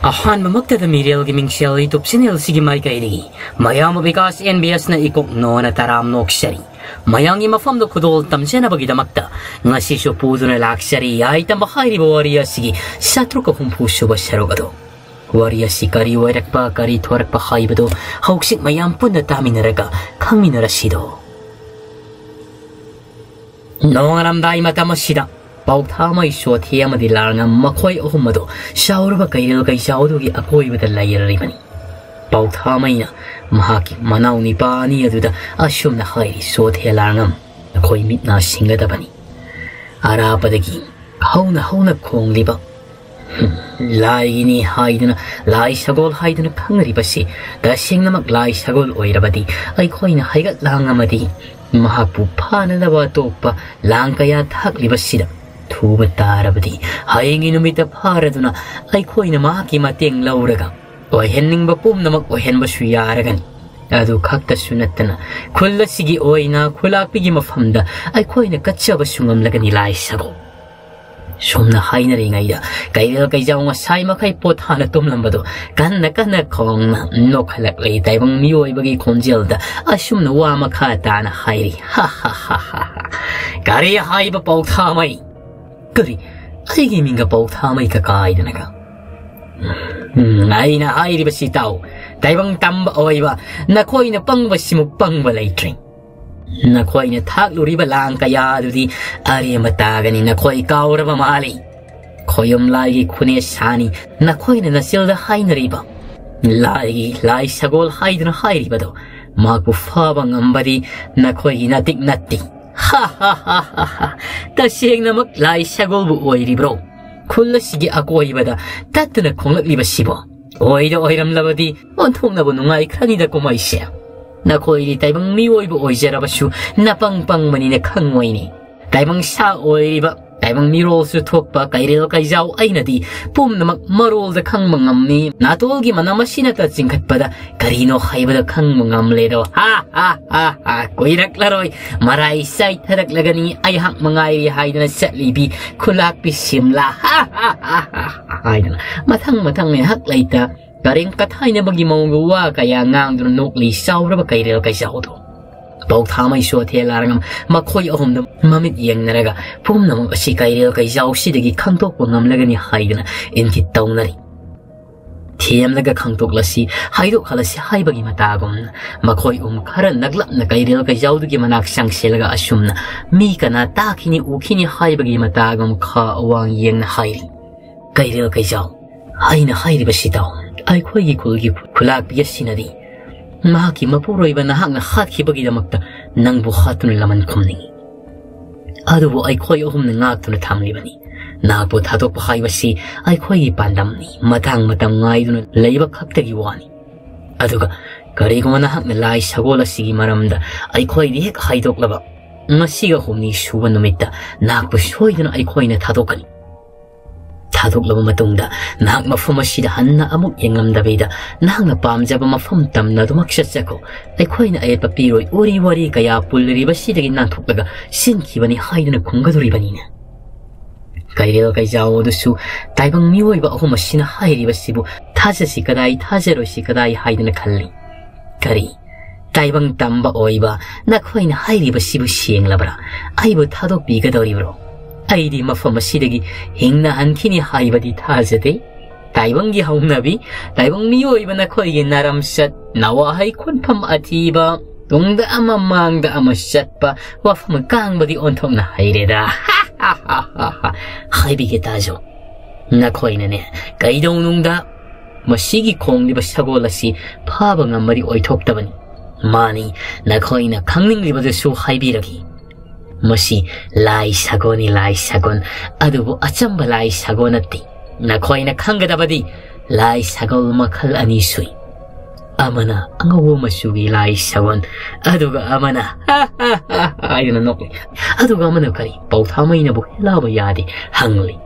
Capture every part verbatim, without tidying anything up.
ꯑꯍꯥꯟꯕꯃꯛꯇꯗ ꯃꯤꯔꯦꯜꯒꯤ ꯃꯤꯡꯁꯦꯜ YouTube channel ꯁꯤꯒꯤ ꯃꯥꯏꯀꯩꯗꯒꯤ ꯃꯌꯥꯝꯕ ꯕꯤꯀꯥꯁ ꯑꯦꯟ ꯕꯤ ꯑꯦꯁꯅ ꯏꯀꯣꯛ ꯅꯣꯅ ꯇꯔꯥꯝ ꯅꯣꯛꯆꯔꯤ꯫ ꯃꯌꯥꯝꯒꯤ ꯃꯐꯝꯗ ꯈꯨꯗꯣꯜ ꯇꯝꯖꯅꯕꯒꯤꯗꯃꯛꯇ ꯉꯁꯤꯁꯨ ꯄꯨꯗꯨꯅ ꯂꯥꯛꯆꯔꯤ ꯌꯥꯏꯇꯝꯕ ꯍꯥꯏꯔꯤꯕ ꯋꯥꯔꯤ ꯑꯁꯤꯒꯤ ꯆꯥꯇ꯭ꯔꯨꯛꯀ ꯍꯨꯝꯐꯨ ꯁꯨꯕ ꯁꯔꯨꯛ ꯑꯗꯨ꯫ ꯋꯥꯔꯤ ꯑꯁꯤ ꯀꯔꯤ ꯑꯣꯏꯔꯛꯄ, ꯀꯔꯤ ꯊꯣꯔꯛꯄ ꯍꯥꯏꯕꯗꯨ ꯍꯧꯖꯤꯛ ꯃꯌꯥꯝ ꯄꯨꯟꯅ ꯇꯥꯃꯤꯟꯅꯔꯒ ꯈꯪꯃꯤꯟꯅꯔꯁꯤꯗꯣ꯫ ꯅꯣꯡꯉꯥꯜꯂꯝꯗꯥꯏ ꯃꯇꯝ ꯑꯁꯤꯗ ꯄꯥꯎꯊꯥꯃꯩ, ꯆꯣꯊꯦ ꯑꯃꯗꯤ ꯂꯥꯔꯉꯝ ꯃꯈꯣꯏ ꯑꯍꯨꯝ ꯑꯗꯨ ꯆꯥꯎꯔꯕ ꯀꯩꯔꯦꯜ ꯀꯩꯖꯥꯎ ꯑꯗꯨꯒꯤ ꯑꯀꯣꯏꯕꯗ ꯂꯩꯔꯔꯤꯕꯅꯤ꯫ ꯄꯥꯎꯊꯥꯃꯩꯅ ꯃꯍꯥꯛꯀꯤ ꯃꯅꯥꯎ ꯅꯤꯄꯥ ꯑꯅꯤ ꯑꯗꯨꯗ ꯑꯁꯨꯝꯅ ꯍꯥꯏꯔꯤ, "ꯆꯣꯊꯦ ꯂꯥꯔꯉꯝ, ꯅꯈꯣꯏ ꯃꯤꯠ ꯅꯥ ꯁꯤꯡꯒꯗꯕꯅꯤ꯫ ꯑꯔꯥꯞꯄꯗꯒꯤ ꯍꯧꯅ ꯍꯧꯅ ꯈꯣꯡꯂꯤꯕ ꯂꯥꯏꯒꯤꯅꯤ ꯍꯥꯏꯗꯨꯅ, ꯂꯥꯏ ꯁꯒꯣꯜ ꯍꯥꯏꯗꯨꯅ ꯈꯪꯅꯔꯤꯕꯁꯤ ꯇꯁꯦꯡꯅꯃꯛ ꯂꯥꯏ ꯁꯒꯣꯜ ꯑꯣꯏꯔꯕꯗꯤ ꯑꯩꯈꯣꯏꯅ ꯍꯥꯏꯒꯠ ꯂꯥꯡꯉꯝꯃꯗꯤ ꯃꯍꯥꯛꯄꯨ ꯐꯥꯅꯅꯕ ꯑꯇꯣꯞꯄ ꯂꯥꯡ ꯀꯌꯥ ꯊꯥꯛꯂꯤꯕꯁꯤꯗ ꯊꯨꯕ ꯇꯥꯔꯕꯗꯤ ꯍꯌꯦꯡꯒꯤ ꯅꯨꯃꯤꯠꯇ ꯐꯥꯔꯗꯨꯅ ꯑꯩꯈꯣꯏꯅ ꯃꯍꯥꯛꯀꯤ ꯃꯇꯦꯡ ꯂꯧꯔꯒ ꯑꯣꯏꯍꯟꯅꯤꯡꯕ ꯄꯨꯝꯅꯃꯛ ꯑꯣꯏꯍꯟꯕꯁꯨ ꯌꯥꯔꯒꯅꯤ꯫ ꯑꯗꯨ ꯈꯛꯇꯁꯨ ꯅꯠꯇꯅ ꯈꯨꯜ ꯑꯁꯤꯒꯤ ꯑꯣꯏꯅ ꯈꯨꯂꯥꯛꯄꯤꯒꯤ ꯃꯐꯝꯗ ꯑꯩꯈꯣꯏꯅ ꯀꯠꯆꯕꯁꯨ ꯉꯝꯂꯒꯅꯤ ꯂꯥꯏ ꯁꯒꯣꯜ"꯫ ꯁꯨꯝꯅ ꯍꯥꯏꯅꯔꯤꯉꯩꯗ ꯀꯩꯔꯦꯜ ꯀꯩꯖꯥꯎ ꯉꯁꯥꯏ ꯃꯈꯩ ꯄꯣꯊꯥꯅ ꯇꯨꯝꯂꯝꯕꯗꯨ ꯀꯟꯅ ꯀꯟꯅ ꯈꯣꯡꯅ ꯅꯣꯛꯈꯠꯂꯛꯂꯤ꯫ ꯇꯥꯏꯕꯪ ꯃꯤꯑꯣꯏꯕꯒꯤ ꯈꯣꯟꯖꯦꯜꯗ ꯑꯁꯨꯝꯅ ꯋꯥ ꯃꯈꯥ ꯇꯥꯅ ꯍꯥꯏꯔꯤ, "ꯍꯥ ꯍꯥ ꯍꯥ ꯍꯥ ꯍꯥ꯫ ꯀꯔꯤ ꯍꯥꯏꯕ ꯄꯥꯎꯊꯥꯃꯩ? ꯀꯔꯤ? ꯑꯩꯒꯤ ꯃꯤꯡꯒ ꯄꯥꯎꯊꯥꯃꯩꯒ ꯀꯥꯏꯗꯅꯒ? ꯎꯝ, ꯑꯩꯅ ꯍꯥꯏꯔꯤꯕꯁꯤ ꯇꯥꯎ꯫ ꯇꯥꯏꯕꯪ ꯇꯝꯕ ꯑꯣꯏꯕ ꯅꯈꯣꯏꯅ ꯄꯪꯕꯁꯤꯃꯨꯛ ꯄꯪꯕ ꯂꯩꯇ꯭ꯔꯦ꯫ ꯅꯈꯣꯏꯅ ꯊꯥꯛꯂꯨꯔꯤꯕ ꯂꯥꯡ ꯀꯌꯥ ꯑꯗꯨꯗꯤ ꯑꯔꯦꯝꯕ ꯇꯥꯒꯅꯤ꯫ ꯅꯈꯣꯏ ꯀꯥꯎꯔꯕ ꯃꯥꯜꯂꯤ꯫ ꯈꯣꯌꯨꯝ ꯂꯥꯏꯒꯤ ꯈꯨꯅꯦ ꯁꯥꯅꯤ ꯅꯈꯣꯏꯅ ꯅꯆꯤꯜꯗ ꯍꯥꯏꯅꯔꯤꯕ ꯂꯥꯏꯒꯤ ꯂꯥꯏ ꯁꯒꯣꯜ ꯍꯥꯏꯗꯨꯅ ꯍꯥꯏꯔꯤꯕꯗꯣ ꯃꯍꯥꯛꯄꯨ ꯐꯥꯕ ꯉꯝꯕꯗꯤ ꯅꯈꯣꯏꯒꯤ ꯅꯇꯤꯛ ꯅꯠꯇꯦ"꯫ ꯍꯥ ꯍꯥ ꯍꯥ ꯍꯥ ꯍꯥ꯫ ꯇꯁꯦꯡꯅꯃꯛ ꯂꯥꯏ ꯁꯒꯣꯜꯕꯨ ꯑꯣꯏꯔꯤꯕ꯭ꯔꯣ? ꯈꯨꯜ ꯑꯁꯤꯒꯤ ꯑꯀꯣꯏꯕꯗ ꯇꯠꯇꯅ ꯈꯣꯡꯂꯛꯂꯤꯕꯁꯤꯕꯣ? ꯑꯣꯏꯗ ꯑꯣꯏꯔꯝꯂꯕꯗꯤ ꯑꯣꯟꯊꯣꯛꯅꯕ ꯅꯨꯡꯉꯥꯏꯈ꯭ꯔꯅꯤꯗ ꯀꯨꯝꯍꯩꯁꯦ꯫ ꯅꯈꯣꯏꯗꯤ ꯇꯥꯏꯕꯪ ꯃꯤꯑꯣꯏꯕ ꯑꯣꯏꯖꯔꯕꯁꯨ ꯅꯄꯪ ꯄꯪꯕꯅꯤꯅ ꯈꯪꯉꯣꯏꯅꯦ꯫ ꯇꯥꯏꯕꯪ ꯁꯥ ꯑꯣꯏꯔꯤꯕ, ꯇꯥꯏꯕꯪ ꯃꯤꯔꯣꯜꯁꯨ ꯊꯣꯛꯄ ꯀꯩꯔꯦꯜ ꯀꯩꯖꯥꯎ ꯑꯩꯅꯗꯤ ꯄꯨꯝꯅꯃꯛ ꯃꯔꯣꯜꯗ ꯈꯪꯕ ꯉꯝꯃꯤ꯫ ꯅꯥꯇꯣꯜꯒꯤ ꯃꯅꯝ ꯑꯁꯤꯅꯇ ꯆꯤꯡꯈꯠꯄꯗ ꯀꯔꯤꯅꯣ ꯍꯥꯏꯕꯗ ꯈꯪꯕ ꯉꯝꯂꯦꯗꯣ꯫ ꯍꯥ ꯍꯥ ꯍꯥ ꯍꯥ꯫ ꯀꯨꯏꯔꯛꯂꯔꯣꯏ꯫ ꯃꯔꯥꯏ ꯆꯥꯏꯊꯔꯛꯂꯒꯅꯤ꯫ ꯑꯩꯍꯥꯛ ꯃꯉꯥꯏꯔꯦ ꯍꯥꯏꯗꯨꯅ ꯆꯠꯂꯤꯕꯤ ꯈꯨꯂꯥꯛꯄꯤ ꯁꯤꯝꯂꯥ꯫ ꯍꯥ ꯍꯥ ꯍꯥ ꯍꯥ ꯍꯥ꯫ ꯍꯥꯏꯗꯨꯅ ꯃꯊꯪ ꯃꯊꯪ ꯉꯥꯏꯍꯥꯛ ꯂꯩꯇ ꯀꯔꯦꯝ ꯀꯊꯥꯏꯅꯕꯒꯤ ꯃꯑꯣꯡꯗ ꯋꯥ ꯀꯌꯥ ꯉꯥꯡꯗꯨꯅ ꯅꯣꯛꯂꯤ ꯆꯥꯎꯔꯕ ꯀꯩꯔꯦꯜ ꯀꯩꯖꯥꯎꯗꯣ꯫ ꯄꯧꯊꯥꯃꯩꯁꯨ ꯑꯊꯦꯜ ꯂꯥꯔꯉꯝ ꯃꯈꯣꯏ ꯑꯍꯨꯝꯗ ꯃꯃꯤꯠ ꯌꯦꯡꯅꯔꯒ ꯄꯨꯝꯅꯃꯛ ꯑꯁꯤ ꯀꯩꯔꯦꯜ ꯀꯩꯖꯥꯎꯁꯤꯗꯒꯤ ꯈꯪꯗꯣꯛꯄ ꯉꯝꯂꯒꯅꯤ ꯍꯥꯏꯗꯨꯅ ꯏꯪꯒꯤꯠ ꯇꯧꯅꯔꯤ꯫ ꯊꯦꯝꯂꯒ ꯈꯪꯗꯣꯛꯂꯁꯤ, ꯍꯥꯏꯗꯣꯛꯍꯜꯂꯁꯤ ꯍꯥꯏꯕꯒꯤ ꯃꯇꯥꯒꯨꯝꯅ ꯃꯈꯣꯏ ꯑꯍꯨꯝ ꯈꯔ ꯅꯛꯂꯞꯅ ꯀꯩꯔꯦꯜ ꯀꯩꯖꯥꯎꯗꯨꯒꯤ ꯃꯅꯥꯛ ꯆꯪꯁꯤꯜꯂꯒ ꯑꯁꯨꯝꯅ ꯃꯤ ꯀꯅꯥ ꯇꯥꯈꯤꯅꯤ ꯎꯈꯤꯅꯤ ꯍꯥꯏꯕꯒꯤ ꯃꯇꯥꯒꯨꯝ ꯈꯥ ꯋꯥꯡ ꯌꯦꯡꯅ ꯍꯥꯏꯔꯤ꯫ ꯀꯩꯔꯦꯜ ꯀꯩꯖꯥꯎ, ꯑꯩꯅ ꯍꯥꯏꯔꯤꯕꯁꯤ ꯇꯥꯎ꯫ ꯑꯩꯈꯣꯏꯒꯤ ꯈꯨꯜꯒꯤ ꯈꯨꯂꯥꯛꯄꯤ ꯑꯁꯤꯅꯗꯤ ꯃꯍꯥꯛꯀꯤ ꯃꯄꯨꯔꯣꯏꯕ ꯅꯍꯥꯛꯅ ꯍꯥꯠꯈꯤꯕꯒꯤꯗꯃꯛꯇ ꯅꯪꯕꯨ ꯍꯥꯠꯇꯨꯅ ꯂꯃꯟ ꯈꯨꯝꯅꯤꯡꯏ꯫ ꯑꯗꯨꯕꯨ ꯑꯩꯈꯣꯏ ꯑꯍꯨꯝꯅ ꯉꯥꯛꯇꯨꯅ ꯊꯝꯂꯤꯕꯅꯤ꯫ ꯅꯍꯥꯛꯄꯨ ꯊꯥꯗꯣꯛꯄ ꯍꯥꯏꯕꯁꯤ ꯑꯩꯈꯣꯏꯒꯤ ꯄꯥꯟꯗꯝꯅꯤ꯫ ꯃꯇꯥꯡ ꯃꯇꯝ ꯉꯥꯏꯗꯨꯅ ꯂꯩꯕ ꯈꯛꯇꯒꯤ ꯋꯥꯅꯤ꯫ ꯑꯗꯨꯒ ꯀꯔꯤꯒꯨꯝꯕ ꯅꯍꯥꯛꯅ ꯂꯥꯏ ꯁꯒꯣꯜ ꯑꯁꯤꯒꯤ ꯃꯔꯝꯗ ꯑꯩꯈꯣꯏꯗ ꯍꯦꯛ ꯍꯥꯏꯗꯣꯛꯂꯕ, ꯉꯁꯤꯒ ꯍꯨꯝꯅꯤ ꯁꯨꯕ ꯅꯨꯃꯤꯠꯇ ꯅꯍꯥꯛꯄꯨ ꯁꯣꯏꯗꯅ ꯑꯩꯈꯣꯏꯅ ꯊꯥꯗꯣꯛꯀꯅꯤ꯫ ꯊꯥꯗꯣꯛꯂꯕ ꯃꯇꯨꯡꯗ ꯅꯍꯥꯛ ꯃꯐꯝ ꯑꯁꯤꯗ ꯍꯟꯅ ꯑꯃꯨꯛ ꯌꯦꯡꯂꯝꯗꯕꯤꯗ ꯅꯍꯥꯛꯅ ꯄꯥꯝꯖꯕ ꯃꯐꯝ ꯇꯝꯅ ꯑꯗꯨꯃꯛ ꯆꯠꯆꯈꯣ꯫ ꯑꯩꯈꯣꯏꯅ ꯑꯌꯦꯠꯄ ꯄꯤꯔꯣꯏ꯫ ꯎꯔꯤ ꯋꯥꯔꯤ ꯀꯌꯥ ꯄꯨꯜꯂꯤꯕꯁꯤꯗꯒꯤ ꯅꯥꯟꯊꯣꯛꯂꯒ ꯁꯤꯟꯈꯤꯕꯅꯤ ꯍꯥꯏꯗꯨꯅ ꯈꯨꯝꯒꯗꯧꯔꯤꯕꯅꯤꯅ꯫ ꯀꯩꯔꯦꯜ ꯀꯩꯖꯥꯎ ꯑꯗꯨꯁꯨ ꯇꯥꯏꯕꯪ ꯃꯤꯑꯣꯏꯕ ꯑꯍꯨꯝ ꯑꯁꯤꯅ ꯍꯥꯏꯔꯤꯕꯁꯤꯕꯨ ꯊꯥꯖꯁꯤ ꯀꯗꯥꯏ, ꯊꯥꯖꯔꯣꯏꯁꯤ ꯀꯗꯥꯏ ꯍꯥꯏꯗꯨꯅ ꯈꯜꯂꯤ꯫ ꯀꯔꯤ? ꯇꯥꯏꯕꯪ ꯇꯝꯕ ꯑꯣꯏꯕ ꯅꯈꯣꯏꯅ ꯍꯥꯏꯔꯤꯕꯁꯤꯕꯨ ꯁꯦꯡꯂꯕ꯭ꯔꯥ? ꯑꯩꯕꯨ ꯊꯥꯗꯣꯛꯄꯤꯒꯗꯧꯔꯤꯕ꯭ꯔꯣ? ꯑꯩꯗꯤ ꯃꯐꯝ ꯑꯁꯤꯗꯒꯤ ꯍꯤꯡꯅ ꯍꯟꯈꯤꯅꯤ ꯍꯥꯏꯕꯗꯤ ꯊꯥꯖꯗꯦ꯫ ꯇꯥꯏꯕꯪꯒꯤ ꯍꯧꯅꯕꯤ, ꯇꯥꯏꯕꯪ ꯃꯤꯑꯣꯏꯕ ꯅꯈꯣꯏꯒꯤ ꯅꯔꯝꯆꯠ, ꯅꯋꯥꯍꯩ ꯈꯣꯟꯐꯝ ꯑꯊꯤꯕ, ꯇꯨꯡꯗ ꯑꯃ ꯃꯥꯡꯗ ꯑꯃ ꯆꯠꯄ, ꯋꯥꯐꯝ ꯀꯥꯡꯕꯗꯤ ꯑꯣꯟꯊꯣꯛꯅ ꯍꯩꯔꯦꯗ꯫ ꯍꯥꯏꯕꯤꯒꯦ ꯇꯥꯖꯧ꯫ ꯅꯈꯣꯏꯅꯅꯦ, ꯀꯩꯗꯧꯅꯨꯡꯗ ꯃꯁꯤꯒꯤ ꯈꯣꯡꯂꯤꯕ ꯁꯒꯣꯜ ꯑꯁꯤ ꯐꯥꯕ ꯉꯝꯕꯗꯤ ꯑꯣꯏꯊꯣꯛꯇꯕꯅꯤ꯫ ꯃꯥꯅꯤ, ꯅꯈꯣꯏꯅ ꯈꯪꯅꯤꯡꯂꯤꯕꯗꯨꯁꯨ ꯍꯥꯏꯕꯤꯔꯒꯦ꯫ ꯃꯁꯤ ꯂꯥꯏ ꯁꯒꯣꯜꯅꯤ, ꯂꯥꯏ ꯁꯒꯣꯜ꯫ ꯑꯗꯨꯕꯨ ꯑꯆꯝꯕ ꯂꯥꯏ ꯁꯒꯣꯜ ꯅꯠꯇꯦ꯫ ꯅꯈꯣꯏꯅ ꯈꯪꯒꯗꯕꯗꯤ ꯂꯥꯏ ꯁꯒꯣꯜ ꯃꯈꯜ ꯑꯅꯤ ꯁꯨꯏ꯫ ꯑꯃꯅ ꯑꯉꯧꯕ ꯃꯆꯨꯒꯤ ꯂꯥꯏ ꯁꯒꯣꯜ, ꯑꯗꯨꯒ ꯑꯃꯅ ꯍꯥꯏꯗꯨꯅ ꯅꯣꯛꯂꯤ꯫ ꯑꯗꯨꯒ ꯑꯃꯅ ꯀꯔꯤ? ꯄꯧꯊꯥꯃꯩꯅꯕꯨ ꯍꯦꯜꯂꯥꯕ ꯌꯥꯗꯦ ꯍꯪꯂꯤ꯫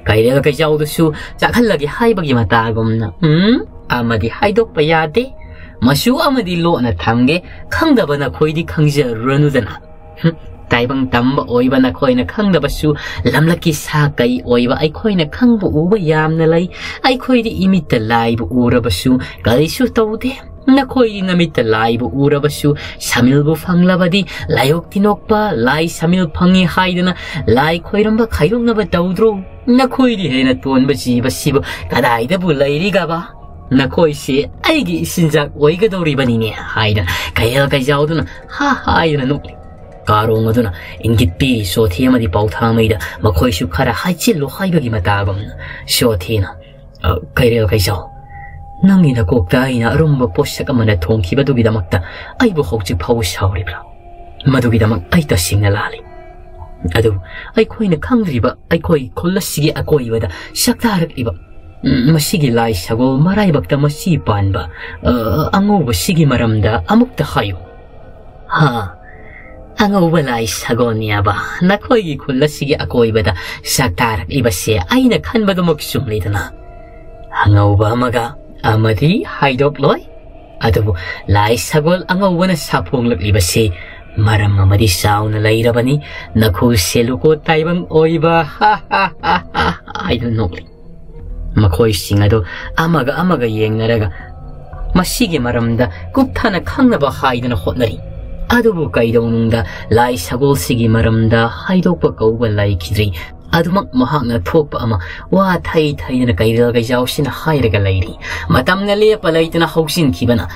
ꯀꯩꯔꯦꯜ ꯀꯩꯖꯥꯎꯗꯨꯁꯨ ꯆꯥꯛꯍꯜꯂꯒꯦ ꯍꯥꯏꯕꯒꯤ ꯃꯇꯥꯒꯨꯝꯅ, ꯎꯝ, ꯑꯃꯗꯤ ꯍꯥꯏꯗꯣꯛꯄ ꯌꯥꯗꯦ꯫ ꯃꯆꯨ ꯑꯃꯗꯤ ꯂꯣꯠꯅ ꯊꯝꯒꯦ꯫ ꯈꯪꯗꯕ ꯅꯈꯣꯏꯗꯤ ꯈꯪꯖꯔꯨꯔꯅꯨꯗꯅ꯫ ꯍꯨꯝ, ꯇꯥꯏꯕꯪ ꯇꯝꯕ ꯑꯣꯏꯕ ꯅꯈꯣꯏꯅ ꯈꯪꯗꯕꯁꯨ, ꯂꯝꯂꯛꯀꯤ ꯁꯥ ꯀꯩ ꯑꯣꯏꯕ ꯑꯩꯈꯣꯏꯅ ꯈꯪꯕ ꯎꯕ ꯌꯥꯝꯅ ꯂꯩ꯫ ꯑꯩꯈꯣꯏꯗꯤ ꯏꯃꯤꯠꯇ ꯂꯥꯏꯕꯨ ꯎꯔꯕꯁꯨ ꯀꯔꯤꯁꯨ ꯇꯧꯗꯦ꯫ ꯅꯈꯣꯏꯗꯤ ꯅꯃꯤꯠꯇ ꯂꯥꯏꯕꯨ ꯎꯔꯕꯁꯨ, ꯁꯃꯤꯜꯕꯨ ꯐꯪꯂꯕꯗꯤ ꯂꯥꯏꯑꯣꯛ ꯇꯤꯅꯣꯛꯄ, ꯂꯥꯏ ꯁꯃꯤꯜ ꯐꯪꯉꯤ ꯍꯥꯏꯗꯅ ꯂꯥꯏ ꯈꯣꯏꯔꯝꯕ ꯈꯥꯏꯗꯣꯛꯅꯕ ꯇꯧꯗ꯭ꯔꯣ? ꯅꯈꯣꯏꯗꯤ ꯍꯦꯟꯅ ꯇꯣꯟꯕ ꯖꯤꯕꯁꯤꯕꯨ ꯀꯗꯥꯏꯗꯕꯨ ꯂꯩꯔꯤꯒꯕ? ꯅꯈꯣꯏꯁꯦ ꯑꯩꯒꯤ ꯏꯆꯤꯟꯖꯥꯛ ꯑꯣꯏꯒꯗꯧꯔꯤꯕꯅꯤꯅꯦ ꯍꯥꯏꯗꯅ ꯀꯩꯔꯦꯜ ꯀꯩꯖꯥꯎꯗꯨꯅ ꯍꯥ ꯍꯥꯏꯗꯨꯅ ꯅꯣꯛꯂꯤ꯫ ꯀꯥꯔꯣꯡ ꯑꯗꯨꯅ ꯏꯪꯒꯤꯠ ꯄꯤꯔꯤ ꯁꯣꯊꯤ ꯑꯃꯗꯤ ꯄꯥꯎꯊꯥꯡꯃꯩꯗ ꯃꯈꯣꯏꯁꯨ ꯈꯔ ꯍꯥꯏꯆꯤꯜꯂꯨ ꯍꯥꯏꯕꯒꯤ ꯃꯇꯥꯒꯨꯝꯅ꯫ ꯁꯣꯊꯤꯅ, "ꯑ, ꯀꯩꯔꯦꯜ ꯀꯩꯖꯥꯎ, ꯅꯪꯒꯤ ꯅꯀꯣꯛꯇ ꯑꯩꯅ ꯑꯔꯨꯝꯕ ꯄꯣꯠꯁꯛ ꯑꯃꯅ ꯊꯣꯡꯈꯤꯕꯗꯨꯒꯤꯗꯃꯛꯇ ꯑꯩꯕꯨ ꯍꯧꯖꯤꯛ ꯐꯥꯎꯕ ꯁꯥꯎꯔꯤꯕ꯭ꯔꯥ? ꯃꯗꯨꯒꯤꯗꯃꯛ ꯑꯩ ꯇꯁꯦꯡꯅ ꯂꯥꯜꯂꯤ꯫ ꯑꯗꯨꯕꯨ ꯑꯩꯈꯣꯏꯅ ꯈꯪꯗ꯭ꯔꯤꯕ ꯑꯩꯈꯣꯏ ꯈꯨꯜ ꯑꯁꯤꯒꯤ ꯑꯀꯣꯏꯕꯗ ꯁꯛꯇꯥꯔꯛꯂꯤꯕ, ꯎꯝ, ꯃꯁꯤꯒꯤ ꯂꯥꯏ ꯁꯒꯣꯜ ꯃꯔꯥꯏꯕꯛꯇ ꯃꯆꯤ ꯄꯥꯟꯕ, ꯑ, ꯑꯉꯧꯕꯁꯤꯒꯤ ꯃꯔꯝꯗ ꯑꯃꯨꯛꯇ ꯍꯥꯏꯌꯨ꯫" "ꯍꯥ, ꯑꯉꯧꯕ ꯂꯥꯏ ꯁꯒꯣꯜꯅꯦꯕ ꯅꯈꯣꯏꯒꯤ ꯈꯨꯜ ꯑꯁꯤꯒꯤ ꯑꯀꯣꯏꯕꯗ ꯁꯛꯇꯥꯔꯛꯂꯤꯕꯁꯦ? ꯑꯩꯅ ꯈꯟꯕꯗꯨꯃꯛ ꯆꯨꯝꯂꯤꯗꯅ꯫ ꯑꯉꯧꯕ ꯑꯃꯒ ꯑꯃꯗꯤ ꯍꯥꯏꯗꯣꯛꯂꯣꯏ꯫ ꯑꯗꯨꯕꯨ ꯂꯥꯏ ꯁꯒꯣꯜ ꯑꯉꯧꯕꯅ ꯁꯥꯐꯣꯡꯂꯛꯂꯤꯕꯁꯤ ꯃꯔꯝ ꯑꯃꯗꯤ ꯆꯥꯎꯅ ꯂꯩꯔꯕꯅꯤ꯫ ꯅꯈꯨ ꯁꯦꯂꯨꯀꯣ ꯇꯥꯏꯕꯪ ꯑꯣꯏꯕ" ꯍꯥ ꯍꯥ ꯍꯥ ꯍꯥ ꯍꯥꯏꯗꯨꯅ ꯅꯣꯛꯂꯤ꯫ ꯃꯈꯣꯏꯁꯤꯡ ꯑꯗꯨ ꯑꯃꯒ ꯑꯃꯒ ꯌꯦꯡꯅꯔꯒ ꯃꯁꯤꯒꯤ ꯃꯔꯝꯗ ꯀꯨꯞꯊꯅ ꯈꯪꯅꯕ ꯍꯥꯏꯗꯨꯅ ꯍꯣꯠꯅꯔꯤ꯫ ꯑꯗꯨꯕꯨ ꯀꯩꯗꯧꯅꯨꯡꯗ ꯂꯥꯏ ꯁꯒꯣꯜꯁꯤꯒꯤ ꯃꯔꯝꯗ ꯍꯥꯏꯗꯣꯛꯄ ꯀꯧꯕ ꯂꯩꯈꯤꯗ꯭ꯔꯤ꯫ ꯑꯗꯨꯃꯛ ꯃꯍꯥꯛꯅ ꯊꯣꯛꯄ ꯑꯃ ꯋꯥ ꯊꯩ ꯊꯩꯗꯅ ꯀꯩꯔꯦꯜ ꯀꯩꯖꯥꯎꯁꯤꯅ ꯍꯥꯏꯔꯒ ꯂꯩꯔꯤ꯫ ꯃꯇꯝꯅ ꯂꯦꯞꯄ ꯂꯩꯇꯅ ꯍꯧꯖꯤꯟꯈꯤꯕꯅ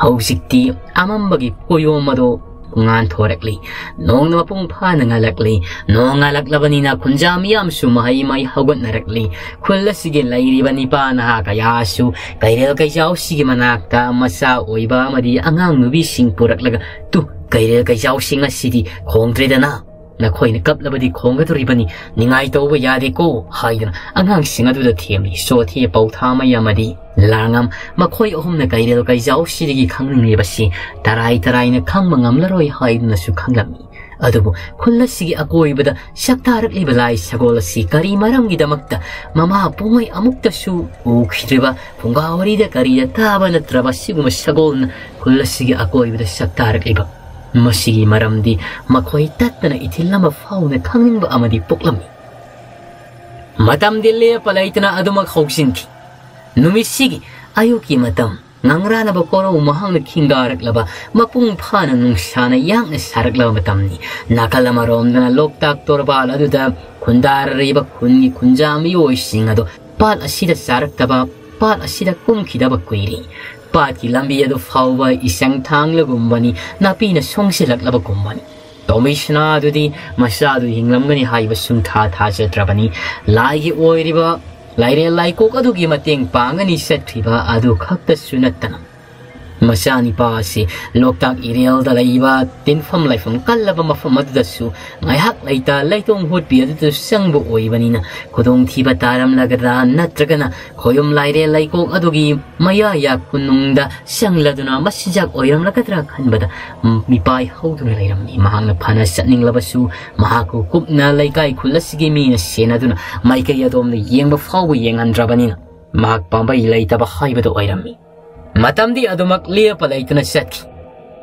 ꯍꯧꯖꯤꯛꯇꯤ ꯑꯃꯝꯕꯒꯤ ꯀꯣꯌꯣꯝ ꯑꯗꯨ ꯉꯥꯟꯊꯣꯔꯛꯂꯤ꯫ ꯅꯣꯡꯅ ꯃꯄꯨꯡ ꯐꯥꯅ ꯉꯥꯜꯂꯛꯂꯤ꯫ ꯅꯣꯡ ꯉꯥꯜꯂꯛꯂꯕꯅꯤꯅ ꯈꯨꯟꯖꯥ ꯃꯤꯌꯥꯝꯁꯨ ꯃꯍꯩ ꯃꯍꯩ ꯍꯧꯒꯠꯅꯔꯛꯂꯤ꯫ ꯈꯨꯜ ꯑꯁꯤꯒꯤ ꯂꯩꯔꯤꯕ ꯅꯤꯄꯥ ꯅꯍꯥ ꯀꯌꯥꯁꯨ ꯀꯩꯔꯦꯜ ꯀꯩꯖꯥꯎꯁꯤꯒꯤ ꯃꯅꯥꯛꯇ ꯃꯆꯥ ꯑꯣꯏꯕ ꯑꯃꯗꯤ ꯑꯉꯥꯡ ꯅꯨꯕꯤꯁꯤꯡ ꯄꯨꯔꯛꯂꯒ, "ꯇꯨ, ꯀꯩꯔꯦꯜ ꯀꯩꯖꯥꯎꯁꯤꯡ ꯑꯁꯤꯗꯤ ꯈꯣꯡꯗ꯭ꯔꯦꯗꯅ꯫ ꯅꯈꯣꯏꯅ ꯀꯞꯂꯕꯗꯤ ꯈꯣꯡꯒꯗꯧꯔꯤꯕꯅꯤ꯫ ꯅꯤꯡꯉꯥꯏ ꯇꯧꯕ ꯌꯥꯗꯦꯀꯣ" ꯍꯥꯏꯗꯨꯅ ꯑꯉꯥꯡꯁꯤꯡ ꯑꯗꯨꯗ ꯊꯦꯝꯂꯤ꯫ ꯁꯣꯊꯤ, ꯄꯧꯊꯥꯃꯩ ꯑꯃꯗꯤ ꯂꯥꯡꯉꯝ ꯃꯈꯣꯏ ꯑꯍꯨꯝꯅ ꯀꯩꯔꯦꯜ ꯀꯩꯖꯥꯎꯁꯤꯗꯒꯤ ꯈꯪꯅꯤꯡꯂꯤꯕꯁꯤ ꯇꯔꯥꯏ ꯇꯔꯥꯏꯅ ꯈꯪꯕ ꯉꯝꯂꯔꯣꯏ ꯍꯥꯏꯗꯨꯅꯁꯨ ꯈꯪꯂꯝꯃꯤ꯫ ꯑꯗꯨꯕꯨ ꯈꯨꯜ ꯑꯁꯤꯒꯤ ꯑꯀꯣꯏꯕꯗ ꯁꯛꯇꯥꯔꯛꯂꯤꯕ ꯂꯥꯏ ꯁꯒꯣꯜ ꯑꯁꯤ ꯀꯔꯤ ꯃꯔꯝꯒꯤꯗꯃꯛꯇ ꯃꯃꯥ ꯄꯣꯛꯉꯩ ꯑꯃꯨꯛꯇꯁꯨ ꯎꯈꯤꯗ꯭ꯔꯤꯕ, ꯐꯨꯡꯒꯥ ꯋꯥꯔꯤꯗ ꯀꯔꯤꯗ ꯇꯥꯕ ꯅꯠꯇ꯭ꯔꯕ ꯁꯤꯒꯨꯝꯕ ꯁꯒꯣꯜꯅ ꯈꯨꯜ ꯑꯁꯤꯒꯤ ꯑꯀꯣꯏꯕꯗ ꯁꯛꯇꯥꯔꯛꯂꯤꯕ? ꯃꯁꯤꯒꯤ ꯃꯔꯝꯗꯤ ꯃꯈꯣꯏ ꯇꯠꯇꯅ ꯏꯊꯤꯜ ꯑꯃ ꯐꯥꯎꯅ ꯈꯪꯅꯤꯡꯕ ꯑꯃꯗꯤ ꯄꯣꯛꯂꯝꯃꯤ꯫ ꯃꯇꯝꯗꯤ ꯂꯦꯞꯄ ꯂꯩꯇꯅ ꯑꯗꯨꯃꯛ ꯍꯧꯖꯤꯟꯈꯤ꯫ ꯅꯨꯃꯤꯠꯁꯤꯒꯤ ꯑꯌꯨꯛꯀꯤ ꯃꯇꯝ, ꯉꯪꯔꯥꯅꯕ ꯀꯣꯔꯧ ꯃꯍꯥꯛꯅ ꯈꯤꯡꯒꯥꯔꯛꯂꯕ, ꯃꯄꯨꯡ ꯐꯥꯅ ꯅꯨꯡꯁꯥꯅ ꯌꯥꯡꯅ ꯁꯥꯔꯛꯂꯕ ꯃꯇꯝꯅꯤ꯫ ꯅꯥꯀꯜ ꯑꯃꯔꯣꯝꯗꯅ ꯂꯣꯛꯇꯥꯛ ꯇꯣꯔꯕꯥꯜ ꯑꯗꯨꯗ ꯈꯨꯟꯗꯥꯔꯤꯕ ꯈꯨꯟꯒꯤ ꯈꯨꯟꯖꯥ ꯃꯤꯑꯣꯏꯁꯤꯡ ꯑꯗꯨ ꯄꯥꯠ ꯑꯁꯤꯗ ꯆꯥꯔꯛꯇꯕ, ꯄꯥꯠ ꯑꯁꯤꯗ ꯀꯨꯝꯈꯤꯗꯕ ꯀꯨꯏꯔꯦ꯫ ꯄꯥꯠꯀꯤ ꯂꯝꯕꯤ ꯑꯗꯨ ꯐꯥꯎꯕ ꯏꯁꯪ ꯊꯥꯡꯂꯒꯨꯝꯕꯅꯤ, ꯅꯥꯄꯤꯅ ꯁꯣꯡꯁꯤꯜꯂꯛꯂꯕꯒꯨꯝꯕꯅꯤ꯫ ꯇꯣꯝꯕꯤ ꯁꯅꯥ ꯑꯗꯨꯗꯤ ꯃꯆꯥꯗꯨ ꯍꯤꯡꯂꯝꯒꯅꯤ ꯍꯥꯏꯕ ꯁꯨꯡꯊꯥ ꯊꯥꯖꯗ꯭ꯔꯕꯅꯤ꯫ ꯂꯥꯏꯒꯤ ꯑꯣꯏꯔꯤꯕ ꯂꯥꯏꯔꯦꯜ ꯂꯥꯏꯀꯣꯛ ꯑꯗꯨꯒꯤ ꯃꯇꯦꯡ ꯄꯥꯡꯒꯅꯤ ꯆꯠꯈ꯭ꯔꯤꯕ ꯑꯗꯨ ꯈꯛꯇꯁꯨ ꯅꯠꯇꯅ, ꯃꯆꯥꯅꯤꯄꯥ ꯑꯁꯤ ꯂꯣꯛꯇꯥꯛ ꯏꯔꯦꯜꯗ ꯂꯩꯕ ꯇꯤꯟꯐꯝ ꯂꯥꯏꯐꯝ ꯀꯜꯂꯕ ꯃꯐꯝ ꯑꯗꯨꯗꯁꯨ ꯉꯥꯏꯍꯥꯛ ꯂꯩꯇ ꯂꯩꯇꯣꯡ ꯍꯨꯠꯄꯤ ꯑꯗꯨꯗꯁꯨ ꯆꯪꯕ ꯑꯣꯏꯕꯅꯤꯅ, ꯈꯨꯗꯣꯡꯊꯤꯕ ꯇꯥꯔꯝꯂꯒꯗ꯭ꯔꯥ, ꯅꯠꯇ꯭ꯔꯒꯅ ꯈꯣꯌꯨꯝ ꯂꯥꯏꯔꯦꯜ ꯂꯩꯀꯣꯛ ꯑꯗꯨꯒꯤ ꯃꯌꯥ ꯌꯥ ꯈꯨꯅꯨꯡꯗ ꯆꯪꯂꯗꯨꯅ ꯃꯆꯤꯟꯖꯥꯛ ꯑꯣꯏꯔꯝꯂꯒꯗ꯭ꯔꯥ ꯈꯟꯕꯗ, ꯎꯝ, ꯃꯤꯄꯥꯏ ꯍꯧꯗꯨꯅ ꯂꯩꯔꯝꯃꯤ꯫ ꯃꯍꯥꯛꯅ ꯐꯅ ꯆꯠꯅꯤꯡꯂꯕꯁꯨ, ꯃꯍꯥꯛꯄꯨ ꯀꯨꯞꯅ ꯂꯩꯀꯥꯏ ꯈꯨꯜ ꯑꯁꯤꯒꯤ ꯃꯤꯅ ꯁꯦꯟꯅꯗꯨꯅ ꯃꯥꯏꯀꯩ ꯑꯗꯣꯝꯗ ꯌꯦꯡꯕ ꯐꯥꯎꯕ ꯌꯦꯡꯍꯟꯗ꯭ꯔꯕꯅꯤꯅ, ꯃꯍꯥꯛ ꯄꯥꯝꯕꯩ ꯂꯩꯇꯕ ꯍꯥꯏꯕꯗꯨ ꯑꯣꯏꯔꯝꯃꯤ꯫ ꯃꯇꯝꯗꯤ ꯑꯗꯨꯃꯛ ꯂꯦꯞꯄ ꯂꯩꯇꯅ ꯆꯠꯈꯤ꯫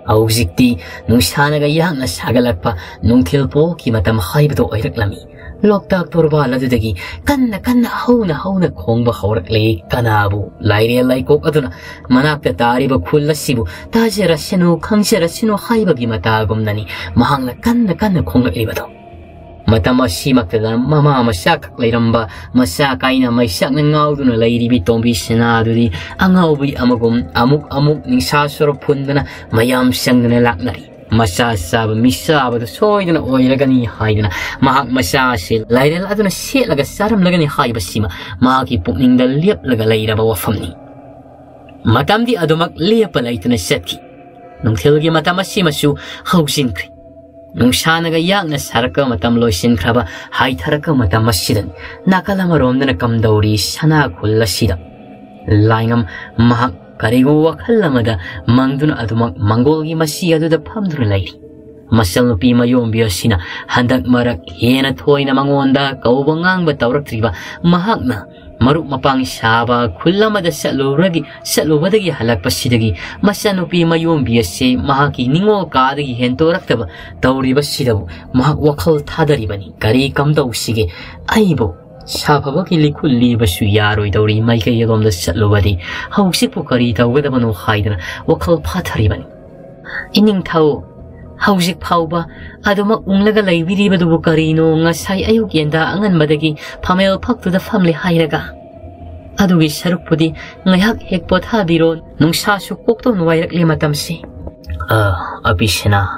ꯍꯧꯖꯤꯛꯇꯤ ꯅꯨꯡꯁꯥꯅꯒ ꯌꯥꯡꯅ ꯁꯥꯒꯠꯂꯛꯄ ꯅꯨꯡꯊꯤꯜ ꯄꯣꯛꯀꯤ ꯃꯇꯝ ꯍꯥꯏꯕꯗꯨ ꯑꯣꯏꯔꯛꯂꯝꯃꯤ꯫ ꯂꯣꯛꯇꯥꯛ ꯇꯣꯔꯕꯥꯜ ꯑꯗꯨꯗꯒꯤ ꯀꯟꯅ ꯀꯟꯅ ꯍꯧꯅ ꯍꯧꯅ ꯈꯣꯡꯕ ꯍꯧꯔꯛꯂꯦ꯫ ꯀꯅꯥꯕꯨ? ꯂꯥꯏꯔꯦꯜ ꯂꯩꯀꯣꯛ ꯑꯗꯨꯅ ꯃꯅꯥꯛꯇ ꯇꯥꯔꯤꯕ ꯈꯨꯜ ꯑꯁꯤꯕꯨ ꯇꯥꯖꯔꯁꯅꯨ, ꯈꯪꯖꯔꯁꯅꯨ ꯍꯥꯏꯕꯒꯤ ꯃꯇꯥꯒꯨꯝꯅꯅꯤ ꯃꯍꯥꯛꯅ ꯀꯟꯅ ꯀꯟꯅ ꯈꯣꯡꯂꯛꯂꯤꯕꯗꯣ꯫ ꯃꯇꯝ ꯑꯁꯤꯃꯛꯇꯗ ꯃꯃꯥ ꯃꯆꯥꯈꯛ ꯂꯩꯔꯝꯕ, ꯃꯆꯥ ꯀꯥꯏꯅ ꯃꯩꯆꯥꯛꯅ ꯉꯥꯎꯗꯨꯅ ꯂꯩꯔꯤꯕꯤ ꯇꯣꯝꯕꯤ ꯁꯅꯥ ꯑꯗꯨꯗꯤ ꯑꯉꯥꯎꯕꯤ ꯑꯃꯒꯨꯝ ꯑꯃꯨꯛ ꯑꯃꯨꯛ ꯅꯤꯡꯁꯥ ꯁꯣꯔ ꯐꯨꯟꯗꯅ ꯃꯌꯥꯝ ꯆꯪꯗꯨꯅ ꯂꯥꯛꯅꯔꯤ꯫ ꯃꯆꯥ ꯆꯥꯕ ꯃꯤꯆꯥꯕꯗꯨ ꯁꯣꯏꯗꯅ ꯑꯣꯏꯔꯒꯅꯤ ꯍꯥꯏꯗꯨꯅ ꯃꯍꯥꯛ ꯃꯆꯥ ꯑꯁꯤ ꯂꯥꯏꯔꯦꯜ ꯑꯗꯨꯅ ꯁꯦꯠꯂꯒ ꯆꯥꯔꯝꯂꯒꯅꯤ ꯍꯥꯏꯕꯁꯤꯃ ꯃꯍꯥꯛꯀꯤ ꯄꯨꯛꯅꯤꯡꯗ ꯂꯦꯞꯂꯒ ꯂꯩꯔꯕ ꯋꯥꯐꯝꯅꯤ꯫ ꯃꯇꯝꯗꯤ ꯑꯗꯨꯃꯛ ꯂꯦꯞꯄ ꯂꯩꯇꯅ ꯆꯠꯈꯤ꯫ ꯅꯨꯡꯊꯤꯜꯒꯤ ꯃꯇꯝ ꯑꯁꯤꯃꯁꯨ ꯍꯧꯖꯤꯟꯈ꯭ꯔꯦ꯫ ꯅꯨꯡꯁꯥꯅꯒ ꯌꯥꯡꯅ ꯁꯥꯔꯛꯄ ꯃꯇꯝ ꯂꯣꯏꯁꯤꯟꯈ꯭ꯔꯕ ꯍꯥꯏꯊꯔꯛꯄ ꯃꯇꯝ ꯑꯁꯤꯗꯅꯤ꯫ ꯅꯥꯀꯜ ꯑꯃꯔꯣꯝꯗꯅ ꯀꯝꯗꯧꯔꯤ ꯁꯅꯥ ꯈꯨꯜ ꯑꯁꯤꯗ ꯂꯥꯏꯉꯝ ꯃꯍꯥꯛ ꯀꯔꯤꯒꯨꯝꯕ ꯋꯥꯈꯜ ꯑꯃꯗ ꯃꯪꯗꯨꯅ ꯑꯗꯨꯃꯛ ꯃꯪꯒꯣꯜꯒꯤ ꯃꯁꯤ ꯑꯗꯨꯗ ꯐꯝꯗꯨꯅ ꯂꯩꯔꯤ꯫ ꯃꯆꯜꯅꯨꯄꯤ ꯃꯌꯣꯝꯕꯤ ꯑꯁꯤꯅ ꯍꯟꯗꯛ ꯃꯔꯛ ꯍꯦꯟꯅ ꯊꯣꯏꯅ ꯃꯉꯣꯟꯗ ꯀꯧꯕ ꯉꯥꯡꯕ ꯇꯧꯔꯛꯇ꯭ꯔꯤꯕ ꯃꯍꯥꯛꯅ ꯃꯔꯨꯞ ꯃꯄꯥꯡ ꯁꯥꯕ ꯈꯨꯜ ꯑꯃꯗ ꯆꯠꯂꯨꯔꯒꯤ, ꯆꯠꯂꯨꯕꯗꯒꯤ ꯍꯜꯂꯛꯄꯁꯤꯗꯒꯤ ꯃꯆꯥꯅꯨꯄꯤ ꯃꯌꯣꯝꯕꯤ ꯑꯁꯤ ꯃꯍꯥꯛꯀꯤ ꯅꯤꯡꯉꯣꯜ ꯀꯥꯗꯒꯤ ꯍꯦꯟꯇꯣꯔꯛꯇꯕ ꯇꯧꯔꯤꯕꯁꯤꯗꯕꯨ ꯃꯍꯥꯛ ꯋꯥꯈꯜ ꯊꯥꯗꯔꯤꯕꯅꯤ꯫ ꯀꯔꯤ ꯀꯝꯗꯧꯁꯤꯒꯦ? ꯑꯩꯕꯨ ꯁꯥꯐꯕꯒꯤ ꯂꯤꯈꯨꯜ ꯂꯤꯕꯁꯨ ꯌꯥꯔꯣꯏꯗꯧꯔꯤ꯫ ꯃꯥꯏꯀꯩ ꯑꯗꯣꯝꯗ ꯆꯠꯂꯨꯕꯗꯤ ꯍꯧꯖꯤꯛꯄꯨ ꯀꯔꯤ ꯇꯧꯒꯗꯕꯅꯣ ꯍꯥꯏꯗꯅ ꯋꯥꯈꯜ ꯐꯥꯊꯔꯤꯕꯅꯤ꯫ ꯏꯅꯤꯡꯊꯧ, ꯍꯧꯖꯤꯛ ꯐꯥꯎꯕ ꯑꯗꯨꯃꯛ ꯎꯪꯂꯒ ꯂꯩꯕꯤꯔꯤꯕꯗꯨꯕꯨ ꯀꯔꯤꯅꯣ? ꯉꯁꯥꯏ ꯑꯌꯨꯛ ꯌꯦꯟꯗꯥ ꯑꯉꯟꯕꯗꯒꯤ ꯐꯝꯃꯦꯜ ꯐꯛꯇꯨꯗ ꯐꯝꯂꯦ ꯍꯥꯏꯔꯒ꯫ ꯑꯗꯨꯒꯤ ꯁꯔꯨꯛꯄꯨꯗꯤ ꯉꯥꯏꯍꯥꯛ ꯍꯦꯛ ꯄꯣꯊꯥꯕꯤꯔꯣ꯫ ꯅꯨꯡꯁꯥꯁꯨ ꯀꯣꯛꯇꯧꯅ ꯋꯥꯏꯔꯛꯂꯦ ꯃꯇꯝꯁꯤ꯫ ꯑ, ꯑꯕꯤꯁꯅꯥ,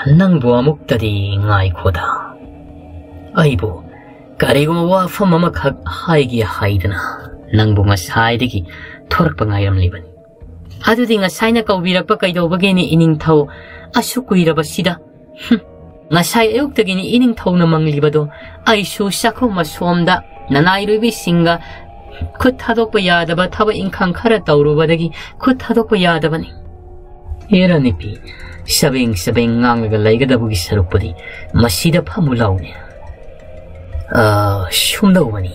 ꯅꯪꯕꯨ ꯑꯃꯨꯛꯇꯗꯤ ꯉꯥꯏꯈꯣꯗ꯫ ꯑꯩꯕꯨ ꯀꯔꯤꯒꯨꯝꯕ ꯋꯥꯐꯝ ꯑꯃꯈꯛ ꯍꯥꯏꯒꯦ ꯍꯥꯏꯗꯅ ꯅꯪꯕꯨ ꯉꯁꯥꯏꯗꯒꯤ ꯊꯣꯔꯛꯄ ꯉꯥꯏꯔꯝꯂꯤꯕꯅꯤ꯫ ꯑꯗꯨꯗꯤ ꯉꯁꯥꯏꯅ ꯀꯧꯕꯤꯔꯛꯄ ꯀꯩꯗꯧꯕꯒꯦꯅꯦ ꯏꯅꯤꯡꯊꯧ? ꯑꯁꯨꯛ ꯀꯨꯏꯔꯕꯁꯤꯗ꯫ ꯍꯨꯝ, ꯉꯁꯥꯏ ꯑꯌꯨꯛꯇꯒꯤꯅꯤ ꯏꯅꯤꯡꯊꯧꯅ ꯃꯪꯂꯤꯕꯗꯣ꯫ ꯑꯩꯁꯨ ꯆꯥꯛꯈꯨꯝ ꯑꯁꯣꯝꯗ ꯅꯅꯥꯏꯔꯣꯏꯕꯤꯁꯤꯡꯒ ꯈꯨꯠ ꯊꯥꯗꯣꯛꯄ ꯌꯥꯗꯕ ꯊꯕꯛ ꯏꯪꯈꯥꯡ ꯈꯔ ꯇꯧꯔꯨꯕꯗꯒꯤ ꯈꯨꯠ ꯊꯥꯗꯣꯛꯄ ꯌꯥꯗꯕꯅꯤ꯫ ꯍꯦꯔꯥ ꯅꯨꯄꯤ, ꯁꯕꯦꯡ ꯁꯕꯦꯡ ꯉꯥꯡꯂꯒ ꯂꯩꯒꯗꯕꯒꯤ ꯁꯔꯨꯛꯄꯨꯗꯤ ꯃꯁꯤꯗ ꯐꯝꯃꯨ ꯂꯥꯎꯅꯦ꯫ ꯑ, ꯁꯨꯝꯗꯧꯕꯅꯤ꯫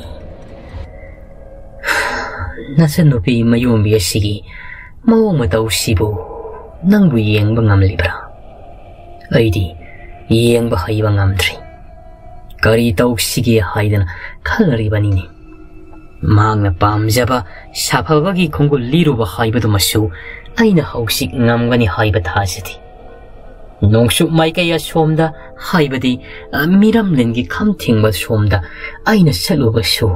ꯅꯆꯟꯅꯨꯄꯤ ꯃꯌꯣꯝꯕꯤ ꯑꯁꯤꯒꯤ ꯃꯑꯣꯡ ꯃꯇꯧꯁꯤꯕꯨ ꯅꯪꯕꯨ ꯌꯦꯡꯕ ꯉꯝꯂꯤꯕ꯭ꯔꯥ? ꯑꯩꯗꯤ ꯌꯦꯡꯕ ꯍꯩꯕ ꯉꯝꯗ꯭ꯔꯤ꯫ ꯀꯔꯤ ꯇꯧꯁꯤꯒꯦ ꯍꯥꯏꯗꯅ ꯈꯜꯂꯔꯤꯕꯅꯤꯅꯦ꯫ ꯃꯍꯥꯛꯅ ꯄꯥꯝꯖꯕ ꯁꯥꯐꯕꯒꯤ ꯈꯣꯡꯒꯨꯜ ꯂꯤꯔꯨꯕ ꯍꯥꯏꯕꯗꯨꯃꯁꯨ ꯑꯩꯅ ꯍꯧꯖꯤꯛ ꯉꯝꯒꯅꯤ ꯍꯥꯏꯕ ꯊꯥꯖꯗꯦ꯫ ꯅꯣꯡꯆꯨꯞ ꯃꯥꯏꯀꯩ ꯑꯁꯣꯝꯗ, ꯍꯥꯏꯕꯗꯤ, ꯑ, ꯃꯤꯔꯝꯂꯦꯟꯒꯤ ꯈꯝ ꯊꯦꯡꯕ ꯁꯣꯝꯗ ꯑꯩꯅ ꯆꯠꯂꯨꯕꯁꯨ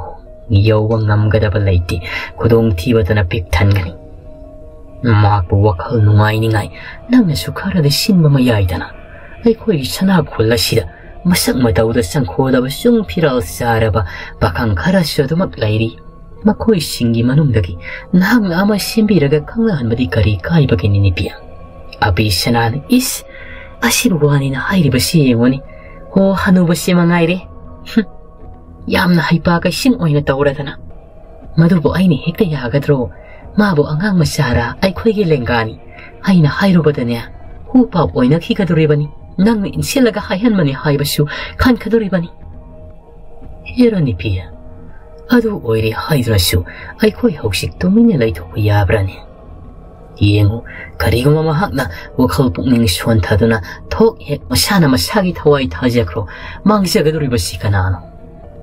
ꯌꯧꯕ ꯉꯝꯒꯗꯕ ꯂꯩꯇꯦ꯫ ꯈꯨꯗꯣꯡꯊꯤꯕꯗꯅ ꯄꯤꯛ ꯊꯟꯒꯅꯤ꯫ ꯃꯍꯥꯛꯄꯨ ꯋꯥꯈꯜ ꯅꯨꯡꯉꯥꯏꯅꯤꯡꯉꯥꯏ ꯅꯪꯅꯁꯨ ꯈꯔꯗꯤ ꯁꯤꯟꯕ ꯑꯃ ꯌꯥꯏꯗꯅ꯫ ꯑꯩꯈꯣꯏꯒꯤ ꯁꯅꯥ ꯈꯨꯜ ꯑꯁꯤꯗ ꯃꯁꯛ ꯃꯇꯧꯗ ꯆꯪꯈꯣꯗꯕ ꯆꯨꯡ ꯐꯤꯔꯥꯜ ꯆꯥꯔꯕ ꯄꯥꯈꯪ ꯈꯔꯁꯨ ꯑꯗꯨꯃꯛ ꯂꯩꯔꯤ꯫ ꯃꯈꯣꯏꯁꯤꯡꯒꯤ ꯃꯅꯨꯡꯗꯒꯤ ꯅꯍꯥꯛꯅ ꯑꯃ ꯁꯦꯝꯕꯤꯔꯒ ꯈꯪꯅꯍꯟꯕꯗꯤ ꯀꯔꯤ ꯀꯥꯏꯕꯒꯦꯅꯦ, ꯅꯨꯄꯤ? ꯑꯕꯤꯁꯅꯥꯅ, "ꯏꯁ, ꯑꯁꯤꯕꯨ ꯋꯥꯅꯤꯅ ꯍꯥꯏꯔꯤꯕꯁꯤ ꯌꯦꯡꯉꯨꯅꯦ꯫ ꯍꯣ, ꯍꯅꯨꯕꯁꯤ ꯃꯉꯥꯏꯔꯦ꯫ ꯍꯨꯝ, ꯌꯥꯝꯅ ꯍꯩꯄꯥ ꯀꯩꯁꯤꯡ ꯑꯣꯏꯅ ꯇꯧꯔꯗꯅ꯫ ꯃꯗꯨꯕꯨ ꯑꯩꯅ ꯍꯦꯛꯇ ꯌꯥꯒꯗ꯭ꯔꯣ? ꯃꯥꯕꯨ ꯑꯉꯥꯡ ꯃꯆꯥꯔꯥ? ꯑꯩꯈꯣꯏꯒꯤ ꯂꯦꯡꯒꯥꯅꯤ꯫ ꯑꯩꯅ ꯍꯥꯏꯔꯨꯕꯗꯅꯦ, ꯍꯨ ꯄꯥꯞ ꯑꯣꯏꯅꯈꯤꯒꯗꯣꯔꯤꯕꯅꯤ꯫ ꯅꯪꯅ ꯏꯟꯁꯤꯜꯂꯒ ꯍꯥꯏꯍꯟꯕꯅꯤ ꯍꯥꯏꯕꯁꯨ ꯈꯟꯈꯗꯣꯔꯤꯕꯅꯤ꯫" ꯍꯦꯔꯥ ꯅꯨꯄꯤ, ꯑꯗꯨ ꯑꯣꯏꯔꯦ ꯍꯥꯏꯗꯨꯅꯁꯨ ꯑꯩꯈꯣꯏ ꯍꯧꯖꯤꯛ ꯇꯨꯃꯤꯟꯅ ꯂꯩꯊꯣꯛꯄ ꯌꯥꯕ꯭ꯔꯥꯅꯦ? ꯌꯦꯡꯉꯨ, ꯀꯔꯤꯒꯨꯝꯕ ꯃꯍꯥꯛꯅ ꯋꯥꯈꯜ ꯄꯨꯛꯅꯤꯡ ꯁꯣꯟꯊꯗꯨꯅ ꯊꯣꯛ ꯍꯦꯛ ꯃꯁꯥꯅ ꯃꯁꯥꯒꯤ ꯊꯋꯥꯏ ꯊꯥꯖꯈ꯭ꯔꯣ, ꯃꯥꯡꯖꯒꯗꯧꯔꯤꯕꯁꯤ ꯀꯅꯥꯅꯣ?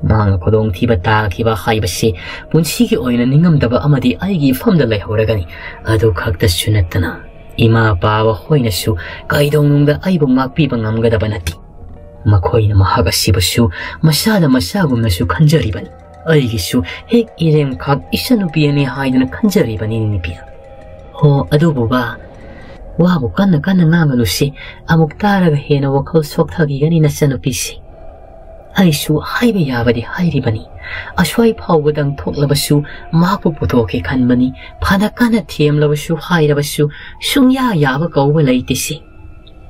ꯃꯍꯥꯛꯅ ꯈꯨꯗꯣꯡꯊꯤꯕ ꯇꯥꯈꯤꯕ ꯍꯥꯏꯕꯁꯤ ꯄꯨꯟꯁꯤꯒꯤ ꯑꯣꯏꯅ ꯅꯤꯡꯉꯝꯗꯕ ꯑꯃꯗꯤ ꯑꯩꯒꯤ ꯏꯐꯝꯗ ꯂꯩꯍꯧꯔꯒꯅꯤ꯫ ꯑꯗꯨ ꯈꯛꯇꯁꯨ ꯅꯠꯇꯅ ꯏꯃꯥ ꯄꯥꯕ ꯍꯣꯏꯅꯁꯨ ꯀꯩꯗꯧꯅꯨꯡꯗ ꯑꯩꯕꯨ ꯉꯥꯛꯄꯤꯕ ꯉꯝꯒꯗꯕ ꯅꯠꯇꯦ꯫ ꯃꯈꯣꯏꯅ ꯃꯍꯥꯛ ꯑꯁꯤꯕꯨꯁꯨ ꯃꯁꯥꯗ ꯃꯁꯥꯒꯨꯝꯅꯁꯨ ꯈꯟꯖꯔꯤꯕꯅꯤ꯫ ꯑꯩꯒꯤꯁꯨ ꯍꯦꯛ ꯏꯔꯦꯝꯈꯥꯛ ꯏꯆꯟꯅꯨꯄꯤ ꯑꯅꯤ ꯍꯥꯏꯗꯨꯅ ꯈꯟꯖꯔꯤꯕꯅꯤꯅꯦ ꯅꯨꯄꯤ꯫ ꯍꯣ, ꯑꯗꯨꯕꯨ ꯕꯥ, ꯋꯥꯕꯨ ꯀꯟꯅ ꯀꯟꯅ ꯉꯥꯡꯒꯅꯨꯁꯤ, ꯑꯃꯨꯛ ꯇꯥꯔꯒ ꯍꯦꯟꯅ ꯋꯥꯈꯜ ꯁꯣꯛꯊꯈꯤꯒꯅꯤ ꯅꯆꯟꯅꯨꯄꯤꯁꯤ꯫ ꯑꯩꯁꯨ ꯍꯥꯏꯕ ꯌꯥꯕꯗꯤ ꯍꯥꯏꯔꯤꯕꯅꯤ, ꯑꯁ꯭ꯋꯥꯏ ꯐꯥꯎꯕꯗꯪ ꯊꯣꯛꯂꯕꯁꯨ ꯃꯍꯥꯛꯄꯨ ꯄꯨꯊꯣꯛꯀꯦ ꯈꯟꯕꯅꯤ, ꯐꯅ ꯀꯟꯅ ꯊꯦꯝꯂꯕꯁꯨ ꯍꯥꯏꯔꯕꯁꯨ ꯁꯨꯡꯌꯥ ꯌꯥꯕ ꯀꯧꯕ ꯂꯩꯇꯦꯁꯤ꯫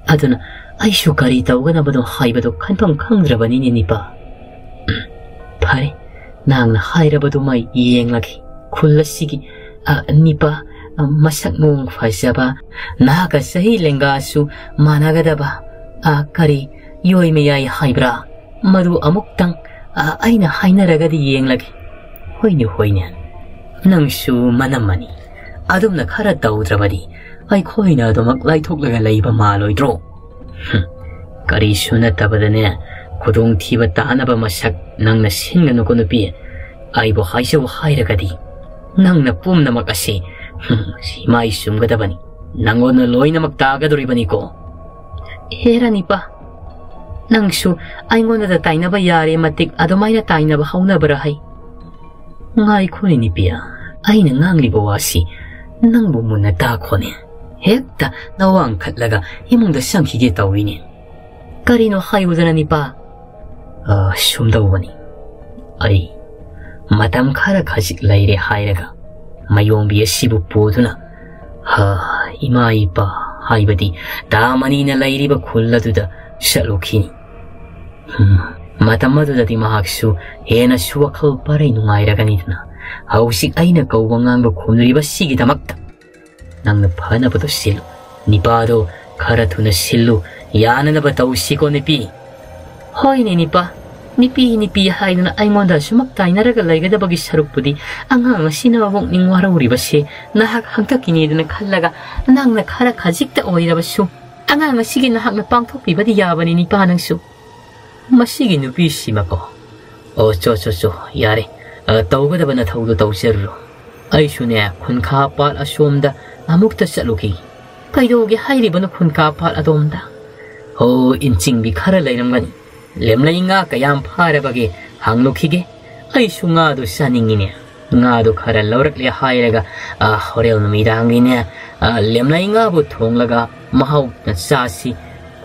ꯑꯗꯨꯅ ꯑꯩꯁꯨ ꯀꯔꯤ ꯇꯧꯒꯗꯕꯅꯣ ꯍꯥꯏꯕꯗꯨ ꯈꯟꯐꯝ ꯈꯪꯗ꯭ꯔꯕꯅꯤꯅꯦ ꯅꯤꯄꯥ꯫ ꯐꯔꯦ, ꯅꯪꯅ ꯍꯥꯏꯔꯕꯗꯨꯃ ꯌꯦꯡꯂꯒꯦ꯫ ꯈꯨꯜ ꯑꯁꯤꯒꯤ, ꯑ, ꯅꯤꯄꯥ, ꯑ, ꯃꯁꯛ ꯃꯑꯣꯡ ꯐꯖꯕ, ꯅꯍꯥꯛꯀ ꯆꯍꯤ ꯂꯦꯡꯒꯥꯁꯨ ꯃꯥꯟꯅꯒꯗꯕ, ꯑ, ꯀꯔꯤ, ꯌꯣꯏ ꯃꯌꯥꯏ ꯍꯥꯏꯕ꯭ꯔꯥ? ꯃꯗꯨ ꯑꯃꯨꯛꯇꯪ, ꯑ, ꯑꯩꯅ ꯍꯥꯏꯅꯔꯒꯗꯤ ꯌꯦꯡꯂꯒꯦ꯫ ꯍꯣꯏꯅꯦ, ꯍꯣꯏꯅꯦ, ꯅꯪꯁꯨ ꯃꯅꯝꯃꯅꯤ꯫ ꯑꯗꯨꯝꯅ ꯈꯔ ꯇꯧꯗ꯭ꯔꯕꯗꯤ ꯑꯩꯈꯣꯏꯅ ꯑꯗꯨꯃꯛ ꯂꯥꯏꯊꯣꯛꯂꯒ ꯂꯩꯕ ꯃꯥꯜꯂꯣꯏꯗ꯭ꯔꯣ? ꯍꯨꯝ, ꯀꯔꯤꯁꯨ ꯅꯠꯇꯕꯗꯅꯦ, ꯈꯨꯗꯣꯡꯊꯤꯕ ꯇꯥꯅꯕ ꯃꯁꯛ ꯅꯪꯅ ꯁꯤꯟꯒꯅꯨꯀꯣ ꯅꯨꯄꯤ꯫ ꯑꯩꯕꯨ ꯍꯥꯏꯖꯧ ꯍꯥꯏꯔꯒꯗꯤ ꯅꯪꯅ ꯄꯨꯝꯅꯃꯛ ꯑꯁꯤ, ꯍꯨꯝ, ꯁꯤ ꯃꯥꯏ ꯆꯨꯝꯒꯗꯕꯅꯤ꯫ ꯅꯪꯉꯣꯟꯗ ꯂꯣꯏꯅꯃꯛ ꯇꯥꯒꯗꯧꯔꯤꯕꯅꯤꯀꯣ꯫ ꯍꯦꯔꯥ ꯅꯤꯄꯥ, ꯅꯪꯁꯨ ꯑꯩꯉꯣꯟꯗꯗ ꯇꯥꯏꯅꯕ ꯌꯥꯔꯦ ꯃꯇꯤꯛ ꯑꯗꯨꯃꯥꯏꯅ ꯇꯥꯏꯅꯕ ꯍꯧꯅꯕ꯭ꯔꯥ ꯍꯩ? ꯉꯥꯏꯈꯣꯅꯦ ꯅꯤꯄꯤꯌꯥ, ꯑꯩꯅ ꯉꯥꯡꯂꯤꯕ ꯋꯥꯁꯤ ꯅꯪꯕꯨ ꯃꯨꯟꯅ ꯇꯥꯈꯣꯅꯦ꯫ ꯍꯦꯛꯇ ꯅꯋꯥꯡꯈꯠꯂꯒ ꯏꯃꯨꯡꯗ ꯆꯪꯈꯤꯒꯦ ꯇꯧꯏꯅꯦ꯫ ꯀꯔꯤꯅꯣ ꯍꯥꯏꯌꯨꯗꯅ ꯅꯤꯄꯥ? ꯑ, ꯁꯨꯝꯗꯧꯕꯅꯤ꯫ ꯑꯩ ꯃꯇꯝ ꯈꯔ ꯈꯖꯤꯛ ꯂꯩꯔꯦ ꯍꯥꯏꯔꯒ ꯃꯌꯣꯝꯕꯤ ꯑꯁꯤꯕꯨ ꯄꯨꯗꯨꯅ, ꯍ, ꯏꯃꯥ ꯏꯄꯥ ꯍꯥꯏꯕꯗꯤ ꯗꯥ ꯃꯅꯤꯅ ꯂꯩꯔꯤꯕ ꯈꯨꯜ ꯑꯗꯨꯗ ꯆꯠꯂꯨꯈꯤꯅꯤ꯫ ꯍꯨꯝ, ꯃꯇꯝ ꯑꯗꯨꯗꯗꯤ ꯃꯍꯥꯛꯁꯨ ꯍꯦꯟꯅꯁꯨ ꯋꯥꯈꯜ ꯄꯔꯩ ꯅꯨꯡꯉꯥꯏꯔꯒꯅꯤꯗꯅ꯫ ꯍꯧꯖꯤꯛ ꯑꯩꯅ ꯀꯧꯕ ꯉꯥꯡꯕ ꯈꯨꯝꯂꯤꯕ ꯁꯤꯒꯤꯗꯃꯛꯇ ꯅꯪꯅ ꯐꯅꯕꯗꯣ ꯁꯤꯜꯂꯨ꯫ ꯅꯤꯄꯥꯗꯣ ꯈꯔ ꯊꯨꯅ ꯁꯤꯜꯂꯨ, ꯌꯥꯅꯅꯕ ꯇꯧꯁꯤꯀꯣ ꯅꯨꯄꯤ꯫ ꯍꯣꯏꯅꯦ ꯅꯤꯄꯥ, ꯅꯨꯄꯤ, ꯅꯨꯄꯤ ꯍꯥꯏꯗꯨꯅ ꯑꯩꯉꯣꯟꯗ ꯁꯨꯃꯛ ꯇꯥꯏꯅꯔꯒ ꯂꯩꯒꯗꯕꯒꯤ ꯁꯔꯨꯛꯄꯨꯗꯤ, ꯑꯉꯥꯡ ꯑꯁꯤꯅ ꯃꯄꯨꯛꯅꯤꯡ ꯋꯥꯔꯧꯔꯤꯕꯁꯦ ꯅꯍꯥꯛ ꯍꯪꯇꯛꯀꯤꯅꯤꯗꯅ ꯈꯜꯂꯒ, ꯅꯪꯅ ꯈꯔ ꯈꯖꯤꯛꯇ ꯑꯣꯏꯔꯕꯁꯨ, ꯑꯉꯥꯡ ꯑꯁꯤꯒꯤ ꯅꯍꯥꯛꯅ ꯄꯥꯡꯊꯣꯛꯄꯤꯕꯗꯤ ꯌꯥꯕꯅꯤ, ꯅꯨꯄꯥ ꯅꯪꯁꯨ꯫ ꯃꯁꯤꯒꯤ ꯅꯨꯄꯤꯁꯤꯃꯀꯣ꯫ ꯑꯣ, ꯆꯣ, ꯆꯣ, ꯆꯣ, ꯌꯥꯔꯦ꯫ ꯑ, ꯇꯧꯒꯗꯕ ꯅꯊꯧꯗꯣ ꯇꯧꯖꯔꯨꯔꯣ꯫ ꯑꯩꯁꯨꯅꯦ, ꯈꯨꯟꯈꯥ ꯄꯥꯠ ꯑꯁꯣꯝꯗ ꯑꯃꯨꯛꯇ ꯆꯠꯂꯨꯈꯤ꯫ ꯀꯩꯗꯧꯒꯦ ꯍꯥꯏꯔꯤꯕꯅꯣ ꯈꯨꯟꯈꯥ ꯄꯥꯠ ꯑꯗꯣꯝꯗ? ꯍꯣ, ꯏꯟꯆꯤꯡꯕꯤ ꯈꯔ ꯂꯩꯔꯝꯒꯅꯤ꯫ ꯂꯦꯝꯂꯩ ꯉꯥ ꯀꯌꯥꯝ ꯐꯥꯔꯕꯒꯦ ꯍꯪꯂꯨꯈꯤꯒꯦ꯫ ꯑꯩꯁꯨ ꯉꯥꯗꯨ ꯆꯥꯅꯤꯡꯉꯤꯅꯦ꯫ ꯉꯥꯗꯨ ꯈꯔ ꯂꯧꯔꯛꯂꯦ ꯍꯥꯏꯔꯒ, ꯑ, ꯍꯣꯔꯦꯟ ꯅꯨꯃꯤꯗꯥꯡꯒꯤꯅꯦ, ꯑ, ꯂꯦꯝꯂꯩ ꯉꯥꯕꯨ ꯊꯣꯡꯂꯒ ꯃꯍꯥꯎꯅ ꯆꯥꯁꯤ꯫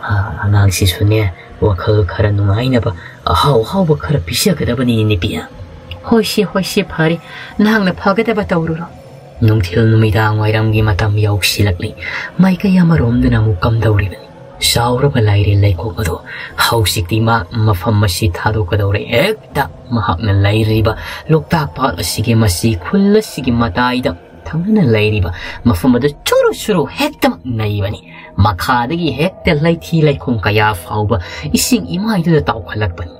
ꯑ, ꯑꯉꯥꯡꯁꯤꯁꯨꯅꯦ, ꯋꯥꯈꯜ ꯈꯔ ꯅꯨꯡꯉꯥꯏꯅꯕ ꯑꯍꯥꯎ ꯑꯍꯥꯎꯕ ꯈꯔ ꯄꯤꯖꯒꯗꯕꯅꯤ, ꯅꯨꯄꯤ꯫ ꯍꯣꯏꯁꯦ, ꯍꯣꯏꯁꯦ, ꯐꯔꯦ꯫ ꯅꯍꯥꯛꯅ ꯐꯒꯗꯕ ꯇꯧꯔꯨꯔꯣ꯫ ꯅꯨꯡꯊꯤꯜ ꯅꯨꯃꯤꯗꯥꯡ ꯋꯥꯏꯔꯝꯒꯤ ꯃꯇꯝ ꯌꯧꯁꯤꯜꯂꯛꯂꯤ꯫ ꯃꯥꯏꯀꯩ ꯑꯃꯔꯣꯝꯗꯅ ꯑꯃꯨꯛ ꯀꯝꯗꯧꯔꯤꯕꯅꯤ? ꯆꯥꯎꯔꯕ ꯂꯥꯏꯔꯦꯜ ꯂꯩꯈꯣꯛ ꯑꯗꯣ ꯍꯧꯖꯤꯛꯇꯤ ꯃꯥ ꯃꯐꯝ ꯑꯁꯤ ꯊꯥꯗꯣꯛꯀꯗꯧꯔꯦ꯫ ꯍꯦꯛꯇ ꯃꯍꯥꯛꯅ ꯂꯩꯔꯤꯕ ꯂꯣꯛꯇꯥꯛ ꯄꯥꯠ ꯑꯁꯤꯒꯤ, ꯃꯁꯤ ꯈꯨꯜ ꯑꯁꯤꯒꯤ ꯃꯇꯥꯏꯗ ꯊꯪꯅꯅ ꯂꯩꯔꯤꯕ ꯃꯐꯝ ꯑꯗꯨ ꯆꯨꯔꯨ ꯆꯨꯔꯨ ꯍꯦꯛꯇꯃꯛ ꯅꯩꯕꯅꯤ꯫ ꯃꯈꯥꯗꯒꯤ ꯍꯦꯛꯇ ꯂꯩꯊꯤ ꯂꯩꯈꯣꯝ ꯀꯌꯥ ꯐꯥꯎꯕ ꯏꯁꯤꯡ ꯏꯃꯥꯏꯗꯨꯗ ꯇꯥꯎꯈꯠꯂꯛꯄꯅꯤ꯫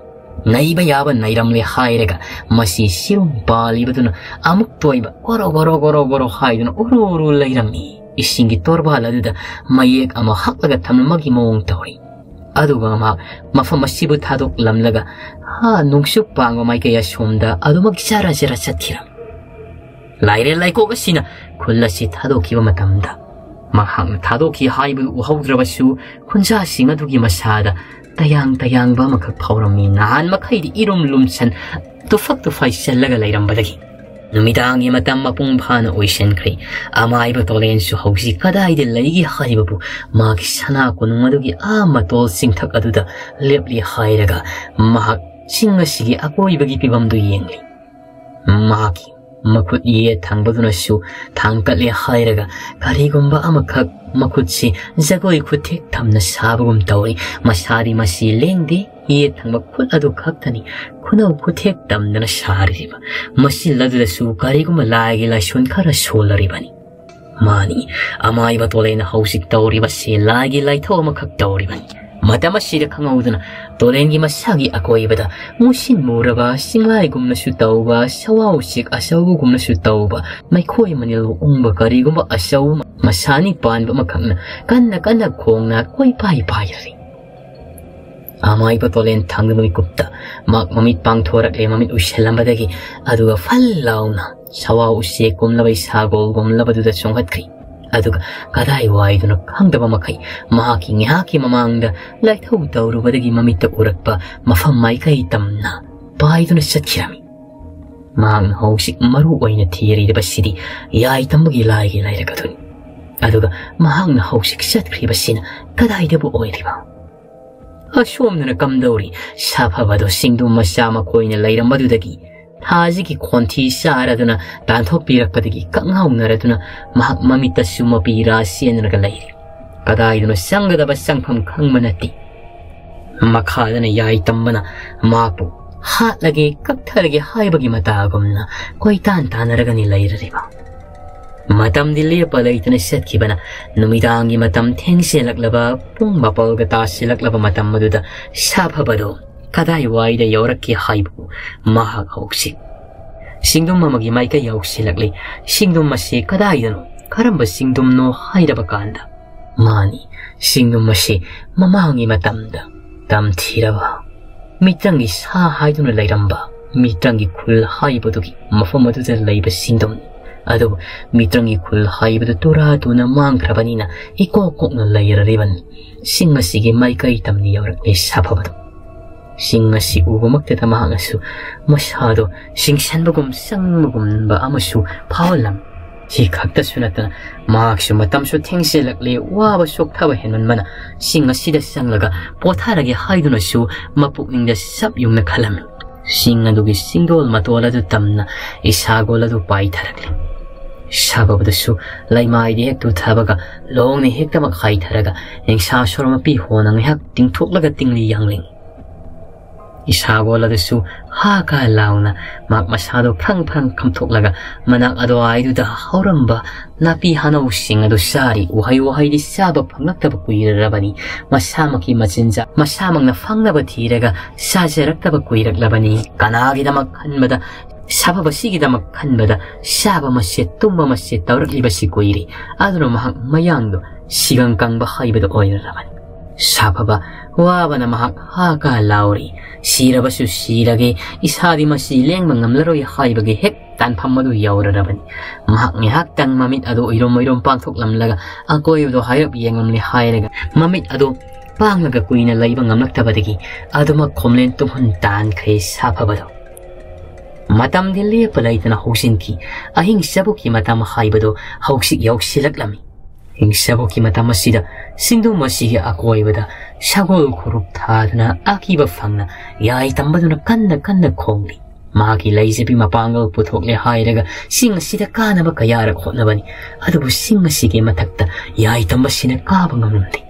ꯅꯩꯕ ꯌꯥꯕ ꯅꯩꯔꯝꯂꯦ ꯍꯥꯏꯔꯒ ꯃꯁꯤ ꯁꯤꯔꯨꯝ ꯄꯥꯜꯂꯤꯕꯗꯨꯅ ꯑꯃꯨꯛ ꯇꯣꯏꯕ ꯒꯣꯔꯣ ꯒꯣꯔꯣ ꯒꯣꯔꯣ ꯒꯣꯔꯣ ꯍꯥꯏꯗꯨꯅ ꯎꯔꯨ ꯎꯔꯨ ꯂꯩꯔꯝꯃꯤ꯫ ꯏꯁꯤꯡꯒꯤ ꯇꯣꯔꯕꯥꯜ ꯑꯗꯨꯗ ꯃꯌꯦꯛ ꯑꯃ ꯍꯛꯂꯒ ꯊꯝꯂꯝꯕꯒꯤ ꯃꯑꯣꯡ ꯇꯧꯔꯤ꯫ ꯑꯗꯨꯒ ꯃꯍꯥꯛ ꯃꯐꯝ ꯑꯁꯤꯕꯨ ꯊꯥꯗꯣꯛꯂꯝꯂꯒ, ꯍꯥ, ꯅꯣꯡꯆꯨꯞ ꯄꯥꯡꯕ ꯃꯥꯏꯀꯩ ꯑꯁꯣꯝꯗ ꯑꯗꯨꯃꯛ ꯖꯔ ꯖꯔ ꯆꯠꯈꯤꯔꯝꯃꯤ꯫ ꯂꯥꯏꯔꯦꯜ ꯂꯩꯀꯣꯛ ꯑꯁꯤꯅ ꯈꯨꯜ ꯑꯁꯤ ꯊꯥꯗꯣꯛꯈꯤꯕ ꯃꯇꯝꯗ, ꯃꯍꯥꯛꯅ ꯊꯥꯗꯣꯛꯈꯤ ꯍꯥꯏꯕꯗꯨ ꯎꯍꯧꯗ꯭ꯔꯕꯁꯨ, ꯈꯨꯟꯖꯥꯁꯤꯡ ꯑꯗꯨꯒꯤ ꯃꯁꯥꯗ ꯇꯌꯥꯡ ꯇꯌꯥꯡꯕ ꯑꯃꯈꯛ ꯐꯥꯎꯔꯝꯃꯤ꯫ ꯅꯍꯥꯟ ꯃꯈꯩꯗꯤ ꯏꯔꯨꯝ ꯂꯨꯝꯁꯟ, ꯇꯨꯐꯛ ꯇꯨꯐꯥꯏ ꯆꯜꯂꯒ ꯂꯩꯔꯝꯕꯗꯒꯤ꯫ ꯅꯨꯃꯤꯗꯥꯡꯒꯤ ꯃꯇꯝ ꯃꯄꯨꯡ ꯐꯥꯅ ꯑꯣꯏꯁꯤꯟꯈ꯭ꯔꯦ꯫ ꯑꯃꯥꯏꯕ ꯇꯣꯂꯦꯟꯁꯨ ꯍꯧꯖꯤꯛ ꯀꯗꯥꯏꯗ ꯂꯩꯒꯦ ꯍꯥꯏꯕꯕꯨ ꯃꯥꯒꯤ ꯁꯅꯥ ꯀꯣꯅꯨꯡ ꯑꯗꯨꯒꯤ ꯑꯥ ꯃꯇꯣꯜ ꯆꯤꯡꯊꯛ ꯑꯗꯨꯗ ꯂꯦꯞꯂꯤ ꯍꯥꯏꯔꯒ ꯃꯍꯥꯛ ꯆꯤꯡ ꯑꯁꯤꯒꯤ ꯑꯀꯣꯏꯕꯒꯤ ꯐꯤꯕꯝꯗꯨ ꯌꯦꯡꯂꯤ꯫ ꯃꯍꯥꯛꯀꯤ ꯃꯈꯨꯠ ꯌꯦꯠ ꯊꯪꯕꯗꯨꯅꯁꯨ ꯊꯥꯡꯒꯠꯂꯦ ꯍꯥꯏꯔꯒ ꯀꯔꯤꯒꯨꯝꯕ ꯑꯃꯈꯛ ꯃꯈꯨꯠꯁꯤ ꯖꯒꯣꯏ ꯈꯨꯠꯊꯦꯛ ꯊꯝꯅ ꯁꯥꯕꯒꯨꯝ ꯇꯧꯏ꯫ ꯃꯁꯥꯗꯤ ꯃꯁꯤ ꯂꯦꯡꯗꯦ꯫ ꯌꯦꯠ ꯊꯪꯕ ꯈꯨꯠ ꯑꯗꯨ ꯈꯛꯇꯅꯤ ꯈꯨꯅꯧ ꯈꯨꯠꯊꯦꯛ ꯇꯝꯗꯅ ꯁꯥꯔꯤꯕ꯫ ꯃꯁꯤ ꯂꯗꯨꯗꯁꯨ ꯀꯔꯤꯒꯨꯝꯕ ꯂꯥꯏꯒꯤ ꯂꯥꯏꯁꯣꯟ ꯈꯔ ꯁꯣꯜꯂꯔꯤꯕꯅꯤ꯫ ꯃꯥꯅꯤ, ꯑꯃꯥꯏꯕ ꯇꯣꯂꯦꯅ ꯍꯧꯖꯤꯛ ꯇꯧꯔꯤꯕꯁꯤ ꯂꯥꯏꯒꯤ ꯂꯥꯏꯊꯧ ꯑꯃꯈꯛ ꯇꯧꯔꯤꯕꯅꯤ꯫ ꯃꯇꯝ ꯑꯁꯤꯗ ꯈꯪꯍꯧꯗꯅ ꯇꯣꯂꯦꯟꯒꯤ ꯃꯁꯥꯒꯤ ꯑꯀꯣꯏꯕꯗ ꯃꯨꯁꯤꯟ ꯃꯨꯔꯕ, ꯆꯤꯡꯂꯥꯏꯒꯨꯝꯅꯁꯨ ꯇꯧꯕ, ꯁꯋꯥ ꯎꯆꯦꯛ ꯑꯆꯧꯕꯒꯨꯝꯅꯁꯨ ꯇꯧꯕ, ꯃꯩꯈꯣꯏ ꯃꯅꯤꯜ ꯎꯪꯕ ꯀꯔꯤꯒꯨꯝꯕ ꯑꯆꯧꯕ ꯃꯁꯥꯅꯤ ꯄꯥꯟꯕ ꯑꯃꯈꯛꯅ ꯀꯟꯅ ꯀꯟꯅ ꯈꯣꯡꯅ ꯀꯣꯏꯄꯥꯏ ꯄꯥꯏꯔꯤ꯫ ꯑꯃꯥꯏꯕ ꯇꯣꯂꯦꯟ ꯊꯥꯡꯗꯕ ꯃꯤꯀꯨꯞꯇ ꯃꯍꯥꯛ ꯃꯃꯤꯠ ꯄꯥꯡꯊꯣꯔꯛꯂꯦ, ꯃꯃꯤꯠ ꯎꯏꯁꯤꯜꯂꯝꯕꯗꯒꯤ꯫ ꯑꯗꯨꯒ ꯐꯜ ꯂꯥꯎꯅ ꯁꯋꯥ ꯎꯆꯦꯛ ꯀꯨꯝꯂꯕ ꯁꯥꯒꯣꯜ ꯀꯨꯝꯂꯕꯗꯨꯗ ꯆꯣꯡꯈꯠꯈ꯭ꯔꯤ꯫ ꯑꯗꯨꯒ ꯀꯗꯥꯏ ꯋꯥꯏꯗꯨꯅꯣ ꯈꯪꯗꯕ ꯃꯈꯩ ꯃꯍꯥꯛꯀꯤ ꯉꯥꯏꯍꯥꯛꯀꯤ ꯃꯃꯥꯡꯗ ꯂꯥꯏꯊꯧ ꯇꯧꯔꯨꯕꯗꯒꯤ ꯃꯃꯤꯠꯇ ꯎꯔꯛꯄ ꯃꯐꯝ ꯃꯥꯏꯀꯩ ꯇꯝꯅ ꯄꯥꯏꯗꯨꯅ ꯆꯠꯈꯤꯔꯝꯃꯤ꯫ ꯃꯍꯥꯛꯅ ꯍꯧꯖꯤꯛ ꯃꯔꯨ ꯑꯣꯏꯅ ꯊꯤꯔꯤꯕꯁꯤꯗꯤ ꯌꯥꯏ ꯇꯝꯕꯒꯤ ꯂꯥꯏꯒꯤ ꯂꯥꯏꯔꯛ ꯑꯗꯨꯅꯤ꯫ ꯑꯗꯨꯒ ꯃꯍꯥꯛꯅ ꯍꯧꯖꯤꯛ ꯆꯠꯈ꯭ꯔꯤꯕꯁꯤꯅ ꯀꯗꯥꯏꯗꯕꯨ ꯑꯣꯏꯔꯤꯕ? ꯑꯁꯣꯝꯗꯅ ꯀꯝꯗꯧꯔꯤ? ꯁꯥꯐꯕꯗꯣ ꯁꯤꯡꯗꯨꯝ ꯃꯆꯥ ꯃꯈꯣꯏꯅ ꯂꯩꯔꯝꯕꯗꯨꯗꯒꯤ ꯊꯥꯁꯤꯒꯤ ꯈꯣꯟꯊꯤ ꯆꯥꯔꯗꯨꯅ ꯇꯥꯟꯊꯣꯛꯄꯤꯔꯛꯄꯗꯒꯤ ꯀꯛꯉꯥꯎꯅꯔꯗꯨꯅ ꯃꯍꯥꯛ ꯃꯃꯤꯠꯇꯁꯨ ꯃꯄꯤ ꯔꯥ ꯆꯦꯟꯗꯨꯅꯒ ꯂꯩꯔꯤ꯫ ꯀꯗꯥꯏꯗꯅꯣ ꯆꯪꯒꯗꯕ ꯆꯪꯐꯝ ꯈꯪꯕ ꯅꯠꯇꯦ꯫ ꯃꯈꯥꯗꯅ ꯌꯥꯏ ꯇꯝꯕꯅ ꯃꯍꯥꯛꯄꯨ ꯍꯥꯠꯂꯒꯦ, ꯀꯛꯊꯔꯒꯦ ꯍꯥꯏꯕꯒꯤ ꯃꯇꯥꯒꯨꯝꯅ ꯀꯣꯏꯇꯥꯟ ꯇꯥꯟꯅꯔꯒꯅꯤ ꯂꯩꯔꯔꯤꯕ꯫ ꯃꯇꯝꯗꯤ ꯂꯦꯞꯄ ꯂꯩꯇꯅ ꯆꯠꯈꯤꯕꯅ ꯅꯨꯃꯤꯗꯥꯡꯒꯤ ꯃꯇꯝ ꯊꯦꯡꯖꯤꯜꯂꯛꯂꯕ, ꯄꯨꯡ ꯃꯥꯄꯜꯒ ꯇꯥꯁꯤꯜꯂꯛꯂꯕ ꯃꯇꯝ ꯑꯗꯨꯗ ꯁꯥꯐꯕꯗꯨ ꯀꯗꯥꯏꯋꯥꯏꯗ ꯌꯧꯔꯛꯀꯦ ꯍꯥꯏꯕꯕꯨ ꯃꯍꯥꯛ ꯍꯧꯖꯤꯛ ꯁꯤꯡꯗꯨꯝ ꯑꯃꯒꯤ ꯃꯥꯏꯀꯩ ꯌꯧꯁꯤꯜꯂꯛꯂꯤ꯫ ꯁꯤꯡꯗꯨꯝ ꯑꯁꯤ ꯀꯗꯥꯏꯗꯅꯣ, ꯀꯔꯝꯕ ꯁꯤꯡꯗꯨꯝꯅꯣ ꯍꯥꯏꯔꯕ ꯀꯥꯟꯗ, ꯃꯥꯅꯤ, ꯁꯤꯡꯗꯨꯝ ꯑꯁꯤ ꯃꯃꯥꯡꯒꯤ ꯃꯇꯝꯗ ꯇꯝꯊꯤꯔꯕ ꯃꯤꯇ꯭ꯔꯪꯒꯤ ꯁꯥ ꯍꯥꯏꯗꯨꯅ ꯂꯩꯔꯝꯕ ꯃꯤꯇ꯭ꯔꯪꯒꯤ ꯈꯨꯜ ꯍꯥꯏꯕꯗꯨꯒꯤ ꯃꯐꯝ ꯑꯗꯨꯗ ꯂꯩꯕ ꯁꯤꯡꯗꯨꯝꯅꯤ꯫ ꯑꯗꯨꯕꯨ ꯃꯤꯇ꯭ꯔꯪꯒꯤ ꯈꯨꯜ ꯍꯥꯏꯕꯗꯨ ꯇꯨꯔꯥ ꯇꯨꯅ ꯃꯥꯡꯈ꯭ꯔꯕꯅꯤꯅ ꯏꯀꯣꯛ ꯀꯣꯛꯅ ꯂꯩꯔꯔꯤꯕꯅꯤ꯫ ꯁꯤꯡ ꯑꯁꯤꯒꯤ ꯃꯥꯏꯀꯩ ꯇꯝꯅ ꯌꯧꯔꯛꯂꯦ ꯁꯥꯐꯕꯗꯨ꯫ ꯁꯤꯡ ꯑꯁꯤ ꯎꯕꯃꯛꯇꯗ ꯃꯍꯥꯛꯅꯁꯨ ꯃꯁꯥꯗꯣ ꯁꯤꯡꯁꯟꯕꯒꯨꯝ ꯆꯪꯕꯒꯨꯝꯕ ꯑꯃꯁꯨ ꯐꯥꯎꯍꯜꯂꯝꯃꯤ꯫ ꯁꯤ ꯈꯛꯇꯁꯨ ꯅꯠꯇꯅ ꯃꯍꯥꯛꯁꯨ ꯃꯇꯝꯁꯨ ꯊꯦꯡꯖꯤꯜꯂꯛꯂꯦ, ꯋꯥꯕ ꯆꯣꯛꯊꯕ ꯍꯦꯟꯃꯟꯕꯅ ꯁꯤꯡ ꯑꯁꯤꯗ ꯆꯪꯂꯒ ꯄꯣꯊꯥꯔꯒꯦ ꯍꯥꯏꯗꯨꯅꯁꯨ ꯃꯄꯨꯛꯅꯤꯡꯗ ꯆꯞ ꯌꯨꯡꯅ ꯈꯜꯂꯝꯃꯤ꯫ ꯁꯤꯡ ꯑꯗꯨꯒꯤ ꯁꯤꯡꯗꯣꯜ ꯃꯇꯣꯜ ꯑꯗꯨ ꯇꯝꯅ ꯏꯁꯥꯒꯣꯜ ꯑꯗꯨ ꯄꯥꯏꯊꯔꯛꯂꯤ꯫ ꯁꯥꯐꯕꯗꯁꯨ ꯂꯩꯃꯥꯏꯗ ꯍꯦꯛ ꯇꯨꯊꯕꯒ ꯂꯣꯡꯅ ꯍꯦꯛꯇꯃꯛ ꯍꯥꯏꯊꯔꯒ ꯅꯤꯡꯁꯥ ꯁꯣꯔ ꯃꯄꯤ ꯍꯣꯟꯅ ꯉꯥꯏꯍꯥꯛ ꯇꯤꯡꯊꯣꯛꯂꯒ ꯇꯤꯡꯂꯤ ꯌꯥꯡꯂꯤ꯫ ꯏꯁꯥꯒꯣꯜ ꯑꯗꯨꯁꯨ ꯍꯥ ꯀꯥ ꯂꯥꯎꯅ ꯃꯍꯥꯛ ꯃꯁꯥꯗꯣ ꯐ꯭ꯔꯪ ꯐ꯭ꯔꯪ ꯈꯝꯊꯣꯛꯂꯒ ꯃꯅꯥꯛ ꯑꯗꯨꯋꯥꯏꯗꯨꯗ ꯍꯧꯔꯝꯕ ꯅꯥꯄꯤ ꯍꯅꯧꯁꯤꯡ ꯑꯗꯨ ꯆꯥꯔꯤ꯫ ꯎꯍꯩ ꯋꯥꯍꯩꯗꯤ ꯆꯥꯕ ꯐꯪꯂꯛꯇꯕ ꯀꯨꯏꯔꯔꯕꯅꯤ꯫ ꯃꯁꯥꯃꯛꯀꯤ ꯃꯆꯤꯟꯖꯥꯛ ꯃꯁꯥꯃꯛꯅ ꯐꯪꯅꯕ ꯊꯤꯔꯒ ꯆꯥꯖꯔꯛꯇꯕ ꯀꯨꯏꯔꯛꯂꯕꯅꯤ꯫ ꯀꯅꯥꯒꯤꯗꯃꯛ ꯈꯟꯕꯗ, ꯁꯥꯐꯕꯁꯤꯒꯤꯗꯃꯛ ꯈꯟꯕꯗ ꯆꯥꯕ ꯃꯁꯦ ꯇꯨꯝꯕ ꯃꯁꯦ ꯇꯧꯔꯛꯂꯤꯕꯁꯤ ꯀꯨꯏꯔꯦ꯫ ꯑꯗꯨꯅ ꯃꯍꯥꯛ ꯃꯌꯥꯡꯗꯣ ꯁꯤꯒꯪ ꯀꯪꯕ ꯍꯥꯏꯕꯗꯨ ꯑꯣꯏꯔꯔꯕꯅꯤ꯫ ꯁꯥꯐꯕ ꯋꯥꯕꯅ ꯃꯍꯥꯛ ꯍꯥ ꯀꯥ ꯂꯥꯎꯔꯤ꯫ ꯁꯤꯔꯕꯁꯨ ꯁꯤꯔꯒꯦ, ꯏꯁꯥꯗꯤ ꯃꯁꯤ ꯂꯦꯡꯕ ꯉꯝꯂꯔꯣꯏ ꯍꯥꯏꯕꯒꯤ ꯍꯦꯛ ꯇꯥꯟꯐꯝ ꯑꯗꯨ ꯌꯧꯔꯔꯕꯅꯤ꯫ ꯃꯍꯥꯛ ꯉꯥꯏꯍꯥꯛꯇꯪ ꯃꯃꯤꯠ ꯑꯗꯨ ꯎꯏꯔꯨꯝ ꯎꯏꯔꯨꯝ ꯄꯥꯡꯊꯣꯛꯂꯝꯂꯒ ꯑꯀꯣꯏꯕꯗꯣ ꯍꯥꯏꯔꯞ ꯌꯦꯡꯂꯝꯂꯦ ꯍꯥꯏꯔꯒ ꯃꯃꯤꯠ ꯑꯗꯨ ꯄꯥꯡꯂꯒ ꯀꯨꯏꯅ ꯂꯩꯕ ꯉꯝꯂꯛꯇꯕꯗꯒꯤ ꯑꯗꯨꯃꯛ ꯈꯣꯝꯂꯦꯟ ꯇꯨꯝꯍꯟ ꯇꯥꯟꯈ꯭ꯔꯦ ꯁꯥꯐꯕꯗꯣ꯫ ꯃꯇꯝꯗꯤ ꯂꯦꯞꯄ ꯂꯩꯇꯅ ꯍꯧꯖꯤꯟꯈꯤ꯫ ꯑꯍꯤꯡ ꯆꯕꯨꯛꯀꯤ ꯃꯇꯝ ꯍꯥꯏꯕꯗꯨ ꯍꯧꯖꯤꯛ ꯌꯧꯁꯤꯜꯂꯛꯂꯝꯃꯤ꯫ ꯑꯍꯤꯡ ꯆꯕꯨꯛꯀꯤ ꯃꯇꯝ ꯑꯁꯤꯗ ꯆꯤꯡꯗꯨꯝ ꯑꯁꯤꯒꯤ ꯑꯀꯣꯏꯕꯗ ꯁꯒꯣꯜ ꯈꯨꯔꯨꯞ ꯊꯥꯗꯨꯅ ꯑꯀꯤꯕ ꯐꯪꯅ ꯌꯥꯏ ꯇꯝꯕꯗꯨꯅ ꯀꯟꯅ ꯀꯟꯅ ꯈꯣꯡꯂꯤ꯫ ꯃꯍꯥꯛꯀꯤ ꯂꯩꯖꯕꯤ ꯃꯄꯥꯡꯒꯜ ꯄꯨꯊꯣꯛꯂꯦ ꯍꯥꯏꯔꯒ ꯆꯤꯡ ꯑꯁꯤꯗ ꯀꯥꯅꯕ ꯀꯌꯥꯔꯛ ꯍꯣꯠꯅꯕꯅꯤ꯫ ꯑꯗꯨꯕꯨ ꯆꯤꯡ ꯑꯁꯤꯒꯤ ꯃꯊꯛꯇ ꯌꯥꯏ ꯇꯝꯕꯁꯤꯅ ꯀꯥꯕ ꯉꯝꯂꯝꯗꯦ꯫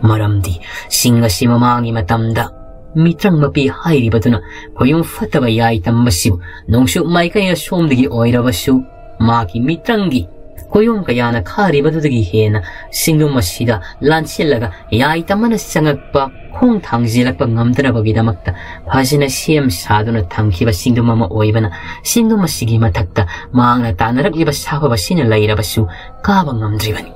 ꯃꯔꯝꯗꯤ ꯆꯤꯡ ꯑꯁꯤ ꯃꯃꯥꯡꯒꯤ ꯃꯇꯝꯗ ꯃꯤꯇ꯭ꯔꯪ ꯃꯄꯤ ꯍꯥꯏꯔꯤꯕꯗꯨꯅ ꯈꯣꯌꯨꯝ ꯐꯠꯇꯕ ꯌꯥꯏ ꯇꯝꯕꯁꯤꯕꯨ ꯅꯣꯡꯆꯨꯞ ꯃꯥꯏꯀꯩ ꯑꯁꯣꯝꯗꯒꯤ ꯑꯣꯏꯔꯕꯁꯨ ꯃꯥꯒꯤ ꯃꯤꯇ꯭ꯔꯪꯒꯤ ꯈꯣꯌꯨꯝ ꯀꯌꯥꯅ ꯈꯥꯔꯤꯕꯗꯨꯗꯒꯤ ꯍꯦꯟꯅ ꯆꯤꯡꯗꯨꯝ ꯑꯁꯤꯗ ꯂꯥꯟꯁꯤꯜꯂꯒ ꯌꯥꯏ ꯇꯝꯕꯅ ꯆꯪꯉꯛꯄ ꯈꯣꯡ ꯊꯥꯡꯖꯤꯜꯂꯛꯄ ꯉꯝꯗꯅꯕꯒꯤꯗꯃꯛꯇ ꯐꯖꯅ ꯁꯦꯝ ꯁꯥꯗꯨꯅ ꯊꯝꯈꯤꯕ ꯆꯤꯡꯗꯨꯝ ꯑꯃ ꯑꯣꯏꯕꯅ ꯆꯤꯡꯗꯨꯝ ꯑꯁꯤꯒꯤ ꯃꯊꯛꯇ ꯃꯍꯥꯛꯅ ꯇꯥꯟꯅꯔꯛꯂꯤꯕ ꯁꯥꯐꯕꯁꯤꯅ ꯂꯩꯔꯕꯁꯨ ꯀꯥꯕ ꯉꯝꯗ꯭ꯔꯤꯕꯅꯤ꯫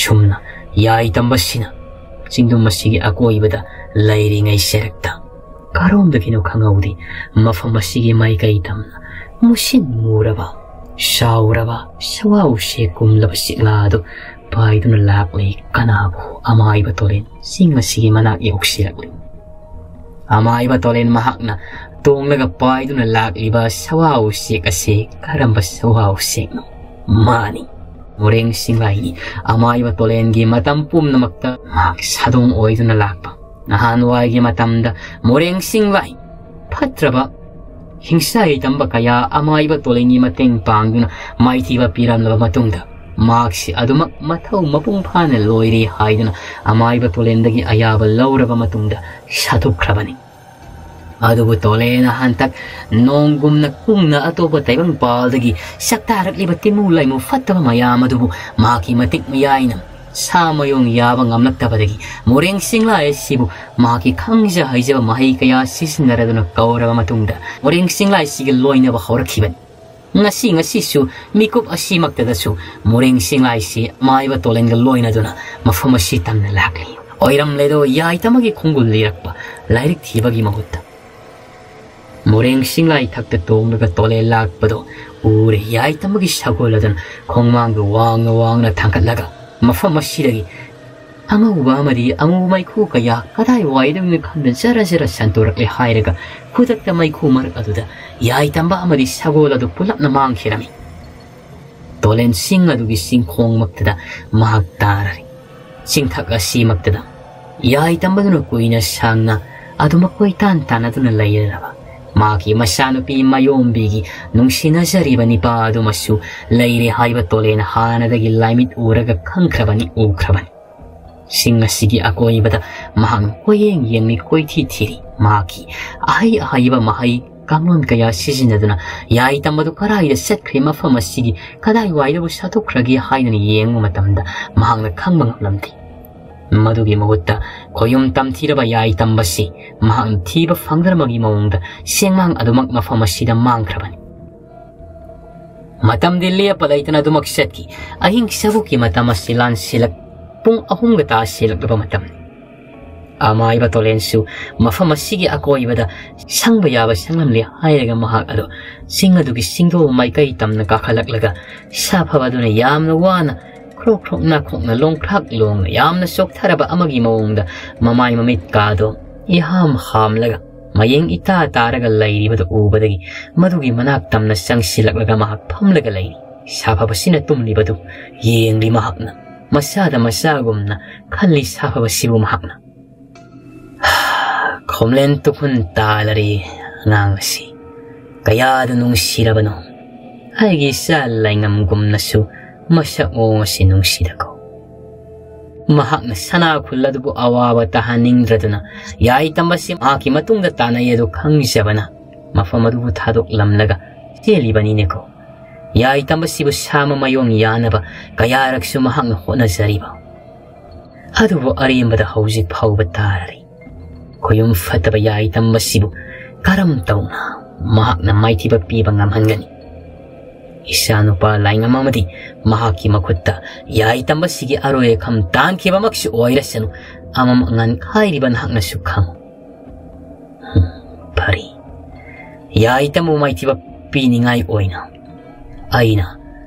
ꯁꯨꯝꯅ ꯌꯥꯏ ꯇꯝꯕꯁꯤꯅ ꯆꯤꯡꯗꯨꯝ ꯑꯁꯤꯒꯤ ꯑꯀꯣꯏꯕꯗ ꯂꯩꯔꯤꯉꯩ ꯆꯩꯔꯛꯇ ꯀꯔꯣꯝꯗꯒꯤꯅꯣ ꯈꯪꯍꯧꯗꯦ ꯃꯐꯝ ꯑꯁꯤꯒꯤ ꯃꯥꯏꯀꯩ ꯇꯝꯅ ꯃꯨꯁꯤꯟ ꯃꯨꯔꯕ, ꯆꯥꯎꯔꯕ, ꯁꯋꯥ ꯎꯆꯦꯛ ꯀꯨꯝꯂꯕ ꯆꯤꯛꯂꯥ ꯑꯗꯨ ꯄꯥꯏꯗꯨꯅ ꯂꯥꯛꯂꯤ꯫ ꯀꯅꯥꯕꯨ? ꯑꯃꯥꯏꯕ ꯇꯣꯔꯦꯟ ꯆꯤꯡ ꯑꯁꯤꯒꯤ ꯃꯅꯥꯛ ꯌꯧꯁꯤꯜꯂꯛꯂꯤ꯫ ꯑꯃꯥꯏꯕ ꯇꯣꯔꯦꯟ ꯃꯍꯥꯛꯅ ꯇꯣꯡꯂꯒ ꯄꯥꯏꯗꯨꯅ ꯂꯥꯛꯂꯤꯕ ꯁꯋꯥ ꯎꯆꯦꯛ ꯑꯁꯤ ꯀꯔꯝꯕ ꯁꯋꯥ ꯎꯆꯦꯛꯅꯣ? ꯃꯥꯅꯤ, ꯃꯣꯔꯦꯡ ꯆꯤꯡꯂꯥꯏꯅꯤ꯫ ꯑꯃꯥꯏꯕ ꯇꯣꯔꯦꯟꯒꯤ ꯃꯇꯝ ꯄꯨꯝꯅꯃꯛꯇ ꯃꯍꯥꯛ ꯁꯥꯗꯣꯡ ꯑꯣꯏꯗꯨꯅ ꯂꯥꯛꯄ꯫ ꯅꯍꯥꯟꯋꯥꯏꯒꯤ ꯃꯇꯝꯗ ꯃꯣꯔꯦꯡ ꯆꯤꯡꯂꯥꯏ ꯐꯠꯇ꯭ꯔꯕ ꯍꯤꯡꯁꯥ ꯌꯥꯏ ꯇꯝꯕ ꯀꯌꯥ ꯑꯃꯥꯏꯕ ꯇꯣꯔꯦꯟꯒꯤ ꯃꯇꯦꯡ ꯄꯥꯡꯗꯨꯅ ꯃꯥꯏꯊꯤꯕ ꯄꯤꯔꯝꯂꯕ ꯃꯇꯨꯡꯗ ꯃꯍꯥꯛꯁꯤ ꯑꯗꯨꯃꯛ ꯃꯊꯧ ꯃꯄꯨꯡ ꯐꯥꯅ ꯂꯣꯏꯔꯦ ꯍꯥꯏꯗꯨꯅ ꯑꯃꯥꯏꯕ ꯇꯣꯂꯦꯟꯗꯒꯤ ꯑꯌꯥꯕ ꯂꯧꯔꯕ ꯃꯇꯨꯡꯗ ꯁꯥꯊꯨꯞꯈ꯭ꯔꯕꯅꯤ꯫ ꯑꯗꯨꯕꯨ ꯇꯣꯂꯦꯟꯅ ꯍꯟꯇꯛ ꯅꯣꯡꯒꯨꯝꯅ ꯀꯨꯡꯅ ꯑꯇꯣꯞꯄ ꯇꯥꯏꯕꯪꯄꯥꯜꯗꯒꯤ ꯆꯥꯛꯇꯥꯔꯛꯂꯤꯕ ꯇꯤꯃꯨ ꯂꯩꯃꯨ ꯐꯠꯇꯕ ꯃꯌꯥꯝ ꯑꯗꯨꯕꯨ ꯃꯍꯥꯛꯀꯤ ꯃꯇꯤꯛ ꯃꯌꯥꯏꯅ ꯁꯥ ꯃꯌꯣꯡ ꯌꯥꯕ ꯉꯝꯂꯛꯇꯕꯗꯒꯤ ꯃꯣꯔꯦꯡ ꯆꯤꯡꯂꯥꯏ ꯑꯁꯤꯕꯨ ꯃꯍꯥꯛꯀꯤ ꯈꯪꯖ ꯍꯩꯖꯕ ꯃꯍꯩ ꯀꯌꯥ ꯁꯤꯖꯤꯟꯅꯔꯗꯨꯅ ꯀꯧꯔꯕ ꯃꯇꯨꯡꯗ ꯃꯣꯔꯦꯡ ꯆꯤꯡꯂꯥꯏꯁꯤꯒ ꯂꯣꯏꯅꯕ ꯍꯧꯔꯛꯈꯤꯕꯅꯤ꯫ ꯉꯁꯤ ꯉꯁꯤꯁꯨ ꯃꯤꯀꯨꯞ ꯑꯁꯤꯃꯛꯇꯗꯁꯨ ꯃꯣꯔꯦꯡ ꯆꯤꯡꯂꯥꯏꯁꯤ ꯃꯥꯏꯕ ꯇꯣꯂꯦꯟꯒ ꯂꯣꯏꯅꯗꯨꯅ ꯃꯐꯝ ꯑꯁꯤ ꯇꯝꯅ ꯂꯥꯛꯂꯤ꯫ ꯑꯣꯏꯔꯝꯂꯦꯗꯣ ꯌꯥꯏꯇꯃꯒꯤ ꯈꯣꯡꯒꯨꯜ ꯂꯤꯔꯛꯄ ꯂꯥꯏꯔꯤꯛ ꯊꯤꯕꯒꯤ ꯃꯍꯨꯠꯇ꯫ ꯃꯣꯔꯦꯡ ꯆꯤꯡꯂꯥꯏ ꯊꯛꯇ ꯇꯣꯡꯂꯒ ꯇꯣꯂꯦꯟ ꯂꯥꯛꯄꯗꯣ ꯎꯔꯦ꯫ ꯌꯥꯏꯇꯃꯒꯤ ꯁꯒꯣꯜ ꯑꯗꯨꯅ ꯈꯣꯡꯃꯥꯡꯗ ꯋꯥꯡꯅ ꯋꯥꯡꯅ ꯊꯥꯡꯒꯠꯂꯒ ꯃꯐꯝ ꯑꯁꯤꯗꯒꯤ ꯑꯉꯧꯕ ꯑꯃꯗꯤ ꯑꯃꯨ ꯃꯩꯈꯨ ꯀꯌꯥ ꯀꯗꯥꯏꯋꯥꯏꯗꯒꯤꯅꯣ ꯈꯪꯗ ꯖꯔ ꯖꯔ ꯁꯟꯇꯣꯔꯛꯂꯦ ꯍꯥꯏꯔꯒ ꯈꯨꯗꯛꯇ ꯃꯩꯈꯨ ꯃꯔꯛ ꯑꯗꯨꯗ ꯌꯥꯏꯇꯝꯕ ꯑꯃꯗꯤ ꯁꯒꯣꯜ ꯑꯗꯨ ꯄꯨꯂꯞꯅ ꯃꯥꯡꯈꯤꯔꯝꯃꯤ꯫ ꯇꯣꯂꯦꯟ ꯆꯤꯡ ꯑꯗꯨꯒꯤ ꯆꯤꯡꯈꯣꯡꯃꯛꯇꯗ ꯃꯍꯥꯛ ꯇꯥꯔꯔꯤ꯫ ꯆꯤꯡꯊꯛ ꯑꯁꯤꯃꯛꯇꯗ ꯌꯥꯏꯇꯝꯕꯗꯨꯅ ꯀꯨꯏꯅ ꯁꯥꯡꯅ ꯑꯗꯨꯃꯛ ꯀꯣꯏꯇꯥꯟ ꯇꯥꯟꯅꯗꯨꯅ ꯂꯩꯔꯔꯕ ꯃꯍꯥꯛꯀꯤ ꯃꯆꯥꯅꯨꯄꯤ ꯃꯌꯣꯝꯕꯤꯒꯤ ꯅꯨꯡꯁꯤꯅꯖꯔꯤꯕ ꯅꯤꯄꯥ ꯑꯗꯨꯃꯁꯨ ꯂꯩꯔꯦ ꯍꯥꯏꯕ ꯇꯣꯂꯦꯟ ꯍꯥꯟꯅꯗꯒꯤ ꯂꯥꯏꯃꯤꯠ ꯎꯔꯒ ꯈꯪꯈ꯭ꯔꯕꯅꯤ, ꯎꯈ꯭ꯔꯕꯅꯤ꯫ ꯆꯤꯡ ꯑꯁꯤꯒꯤ ꯑꯀꯣꯏꯕꯗ ꯃꯍꯥꯛꯅ ꯀꯣꯏꯌꯦꯡ ꯌꯦꯡꯂꯤ, ꯀꯣꯏꯊꯤ ꯊꯤꯔꯤ꯫ ꯃꯍꯥꯛꯀꯤ ꯑꯍꯩ ꯑꯍꯩꯕ ꯃꯍꯩ ꯀꯥꯡꯂꯣꯟ ꯀꯌꯥ ꯁꯤꯖꯤꯟꯅꯗꯨꯅ ꯌꯥꯏꯇꯝꯕꯗꯨ ꯀꯗꯥꯏꯗ ꯆꯠꯈ꯭ꯔꯦ, ꯃꯐꯝ ꯑꯁꯤꯒꯤ ꯀꯗꯥꯏꯋꯥꯏꯗꯕꯨ ꯁꯥꯊꯣꯛꯈ꯭ꯔꯒꯦ ꯍꯥꯏꯗꯨꯅ ꯌꯦꯡꯕ ꯃꯇꯝꯗ ꯃꯍꯥꯛꯅ ꯈꯪꯕ ꯉꯝꯂꯝꯗꯦ꯫ ꯃꯗꯨꯒꯤ ꯃꯍꯨꯠꯇ ꯈꯣꯌꯨꯝ ꯇꯝꯊꯤꯔꯕ ꯌꯥꯏꯇꯝꯕꯁꯤ ꯃꯍꯥꯛꯅ ꯊꯤꯕ ꯐꯪꯗ꯭ꯔꯕꯒꯤ ꯃꯑꯣꯡꯗ ꯁꯦꯡꯃꯥꯡ ꯑꯗꯨꯃꯛ ꯃꯐꯝ ꯑꯁꯤꯗ ꯃꯥꯡꯈ꯭ꯔꯕꯅꯤ꯫ ꯃꯇꯝꯗꯤ ꯂꯦꯞꯄ ꯂꯩꯇꯅ ꯑꯗꯨꯃꯛ ꯆꯠꯈꯤ꯫ ꯑꯍꯤꯡ ꯆꯕꯨꯛꯀꯤ ꯃꯇꯝ ꯑꯁꯤ ꯂꯥꯟꯁꯤꯜꯂꯛ ꯄꯨꯡ ꯑꯍꯨꯝꯒ ꯇꯥꯁꯤꯜꯂꯛꯂꯕ ꯃꯇꯝꯅꯤ꯫ ꯑꯃꯥꯏꯕ ꯇꯣꯂꯦꯟꯁꯨ ꯃꯐꯝ ꯑꯁꯤꯒꯤ ꯑꯀꯣꯏꯕꯗ ꯁꯪꯕ ꯌꯥꯕ ꯁꯪꯂꯝꯂꯦ ꯍꯥꯏꯔꯒ ꯃꯍꯥꯛ ꯑꯗꯨ ꯆꯤꯡ ꯑꯗꯨꯒꯤ ꯆꯤꯡꯗꯣ ꯃꯥꯏꯀꯩ ꯇꯝꯅ ꯀꯥꯈꯠꯂꯛꯂꯒ ꯁꯥꯐꯕ ꯑꯗꯨꯅ ꯌꯥꯝꯅ ꯋꯥꯅ ꯈ꯭ꯔꯣꯛ ꯈ꯭ꯔꯣꯛ ꯅꯥꯈꯣꯛꯅ ꯂꯣꯡꯈ꯭ꯔꯥꯛ ꯂꯣꯡꯅ ꯌꯥꯝꯅ ꯆꯣꯛꯊꯔꯕ ꯑꯃꯒꯤ ꯃꯑꯣꯡꯗ ꯃꯃꯥꯏ ꯃꯃꯤꯠ ꯀꯥꯗꯣ ꯏꯍꯥꯝ ꯍꯥꯝꯂꯒ ꯃꯌꯦꯡ ꯏꯇꯥ ꯇꯥꯔꯒ ꯂꯩꯔꯤꯕꯗꯨ ꯎꯕꯗꯒꯤ ꯃꯗꯨꯒꯤ ꯃꯅꯥꯛ ꯇꯝꯅ ꯆꯪꯁꯤꯜꯂꯛꯂꯒ ꯃꯍꯥꯛ ꯐꯝꯂꯒ ꯂꯩꯔꯤ꯫ ꯁꯥꯐꯕꯁꯤꯅ ꯇꯨꯝꯂꯤꯕꯗꯨ ꯌꯦꯡꯂꯤ ꯃꯍꯥꯛꯅ꯫ ꯃꯁꯥꯗ ꯃꯁꯥꯒꯨꯝꯅ ꯈꯜꯂꯤ ꯁꯥꯐꯕꯁꯤꯕꯨ ꯃꯍꯥꯛꯅ꯫ ꯈꯣꯝꯂꯦꯟ ꯇꯨꯈꯨꯟ ꯇꯥꯂꯔꯤ ꯑꯉꯥꯡ ꯑꯁꯤ꯫ ꯀꯌꯥꯗ ꯅꯨꯡꯁꯤꯔꯕꯅꯣ꯫ ꯑꯩꯒꯤ ꯏꯆꯥ ꯂꯥꯏꯉꯝꯒꯨꯝꯅꯁꯨ ꯃꯁꯛ ꯃꯑꯣꯡ ꯑꯁꯤ ꯅꯨꯡꯁꯤꯗꯀꯣ꯫ ꯃꯍꯥꯛꯅ ꯁꯅꯥ ꯈꯨꯜ ꯑꯗꯨꯕꯨ ꯑꯋꯥꯕ ꯇꯥꯍꯟꯅꯤꯡꯗ꯭ꯔꯗꯨꯅ ꯌꯥꯏ ꯇꯝꯕꯁꯤ ꯃꯍꯥꯛꯀꯤ ꯃꯇꯨꯡꯗ ꯇꯥꯅꯩ ꯑꯗꯨ ꯈꯪꯖꯕꯅ ꯃꯐꯝ ꯑꯗꯨꯕꯨ ꯊꯥꯗꯣꯛꯂꯝꯂꯒ ꯆꯦꯜꯂꯤꯕꯅꯤꯅꯦꯀꯣ꯫ ꯌꯥꯏ ꯇꯝꯕꯁꯤꯕꯨ ꯁꯥꯃ ꯃꯌꯣꯡ ꯌꯥꯅꯕ ꯀꯌꯥꯔꯛꯁꯨ ꯃꯍꯥꯛꯅ ꯍꯣꯠꯅꯖꯔꯤꯕ꯫ ꯑꯗꯨꯕꯨ ꯑꯔꯦꯝꯕꯗ ꯍꯧꯖꯤꯛ ꯐꯥꯎꯕ ꯇꯥꯔꯔꯤ꯫ ꯈꯨꯌꯨꯝ ꯐꯠꯇꯕ ꯌꯥꯏ ꯇꯝꯕꯁꯤꯕꯨ ꯀꯔꯝ ꯇꯧꯅ ꯃꯍꯥꯛꯅ ꯃꯥꯏꯊꯤꯕ ꯄꯤꯕ ꯉꯝꯍꯟꯒꯅꯤ? ꯏꯆꯥꯅꯨꯄꯥ ꯂꯥꯏꯉꯝ ꯑꯃꯗꯤ ꯃꯍꯥꯛꯀꯤ ꯃꯈꯨꯠꯇ ꯌꯥꯏ ꯇꯝꯕꯁꯤꯒꯤ ꯑꯔꯣꯏ ꯑꯈꯝ ꯇꯥꯟꯈꯤꯕꯃꯛꯁꯨ ꯑꯣꯏꯔꯁꯅꯨ, ꯑꯃꯃꯛ ꯉꯟꯈꯥꯏꯔꯤꯕ ꯅꯍꯥꯛꯅꯁꯨ ꯈꯪꯉꯨ꯫ ꯍꯨꯝ, ꯐꯔꯦ꯫ ꯌꯥꯏ ꯇꯝꯕꯨ ꯃꯥꯏꯊꯤꯕ ꯄꯤꯅꯤꯡꯉꯥꯏ ꯑꯣꯏꯅ ꯑꯩꯅ